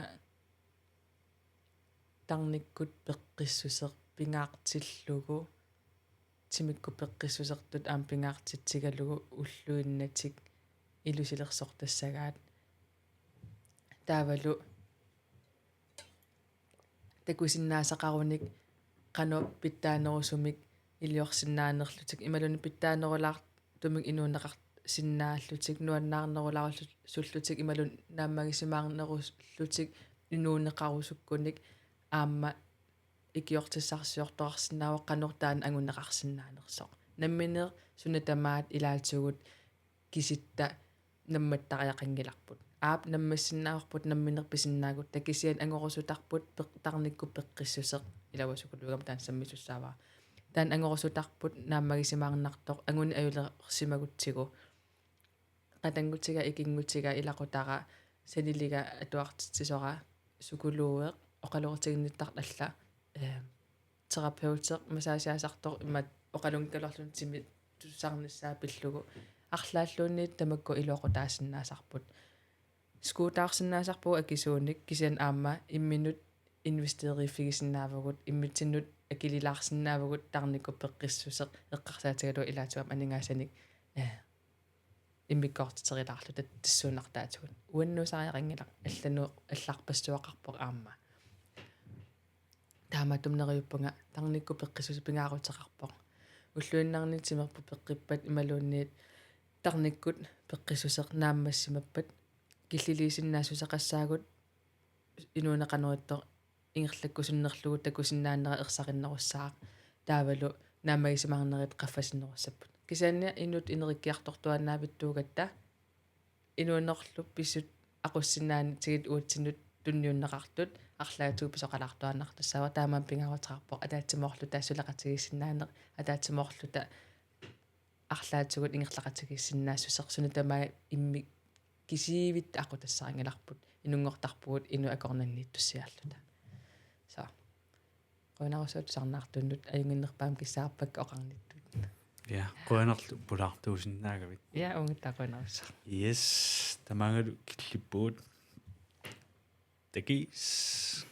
tarnikkut peqqissuseq pingaartillugu, timikkut peqqissusertut aamma pingaartitsigalugu ulluinnatik ilusilersortassagaat. Taavalu takusinnaasaqarunik qanoq pitsaanerusumik iliorsinnaanerlutik imaluunniit pitsaanerulaartumik inuuneqarsinnaallutik, nuannaarnerulaarusullutik imaluunniit naammagisimaarnerusullutik inuuneqarusukkunik aamma ikiortissarsiortoqarsinnaavoq qanoq taanna anguneqarsinnaanersoq. Nammineq suna tamaat ilaatigut kisitta nammattariaqanngilarput. Aap, nammassinnaavarput nammineq pisinnaagutta, kisianni angorusutarput peq-, tarnikkut peqqissuseq, ilavoq psykologimut taanna sammisussaavara. Taanna angorusutarput naammagisimaarnartoq anguni ajulersimagutsigu. Qatanngutiga, ikinngutiga, ilaqutara, saniliga atuartitsisora, psykologeq, oqaloqatiginnittartoq alla, eh, terapeuteq, massageasartoq, imaattoq oqalunngikkaluarluni timi tusarnissaa pillugu. Arlaalluunniit tamakku iluaqutaasinnaasarput. Skuutaarsinnaasarpugut akisuunik, kisianni aamma imminut investeriiffigisinnaavugut, immitsinnut akililaarsinnaavugut tarnikkut peqqissuseq eqqarsaatigalugu ilaatigut aamma aningaasanik, eh, immikkoortiterilaarluta tassuunartaatigut. Uannuusariaqanngilaq, allanut allarpassuaqarpoq aamma. Taamaattumik neriuppunga tarnikkut peqqissuseq pingaaruteqarpoq. Ulluinnarni timerput peqqippat imaluunniit tarnikkut peqqissuseq naammassimappat killiliisinnaassuseqassaagut inuuneq qanoq ittoq ingerlakkusunnerlugu takusinnaanera ersarinnerussaaq. Taavalu naammagisimaarnerit qaffasinnerussapput. Kisianni inuttut ineriartortuaannavittuugatta inuunerlu pissutsit aqussinnaanitsigit uatsinnut tunniunneqartut arlaatigut pisoqalaartuaannartussaavoq, taamaammat pingaaruteqarpoq ataatsimoorluta suleqatigiissinnaaneq, ataatsimoorluta arlaatigut ingerlaqatigiissinnaassuseq, suna tamaat immikkut kisiivitta aqutassarinngilarput, inunngortarpugut inuk akornanniittussiarluta. Så. Qujanarsuaq tusarnaartunnut, ajunnginnerpaamik kissaarpakka oqarnittut. Ja, qujanarlu pulaartuusinnaagavit. Ja, uunga taava qujanarsuaq. Yes, tamaangalu killippugut. Takuss'.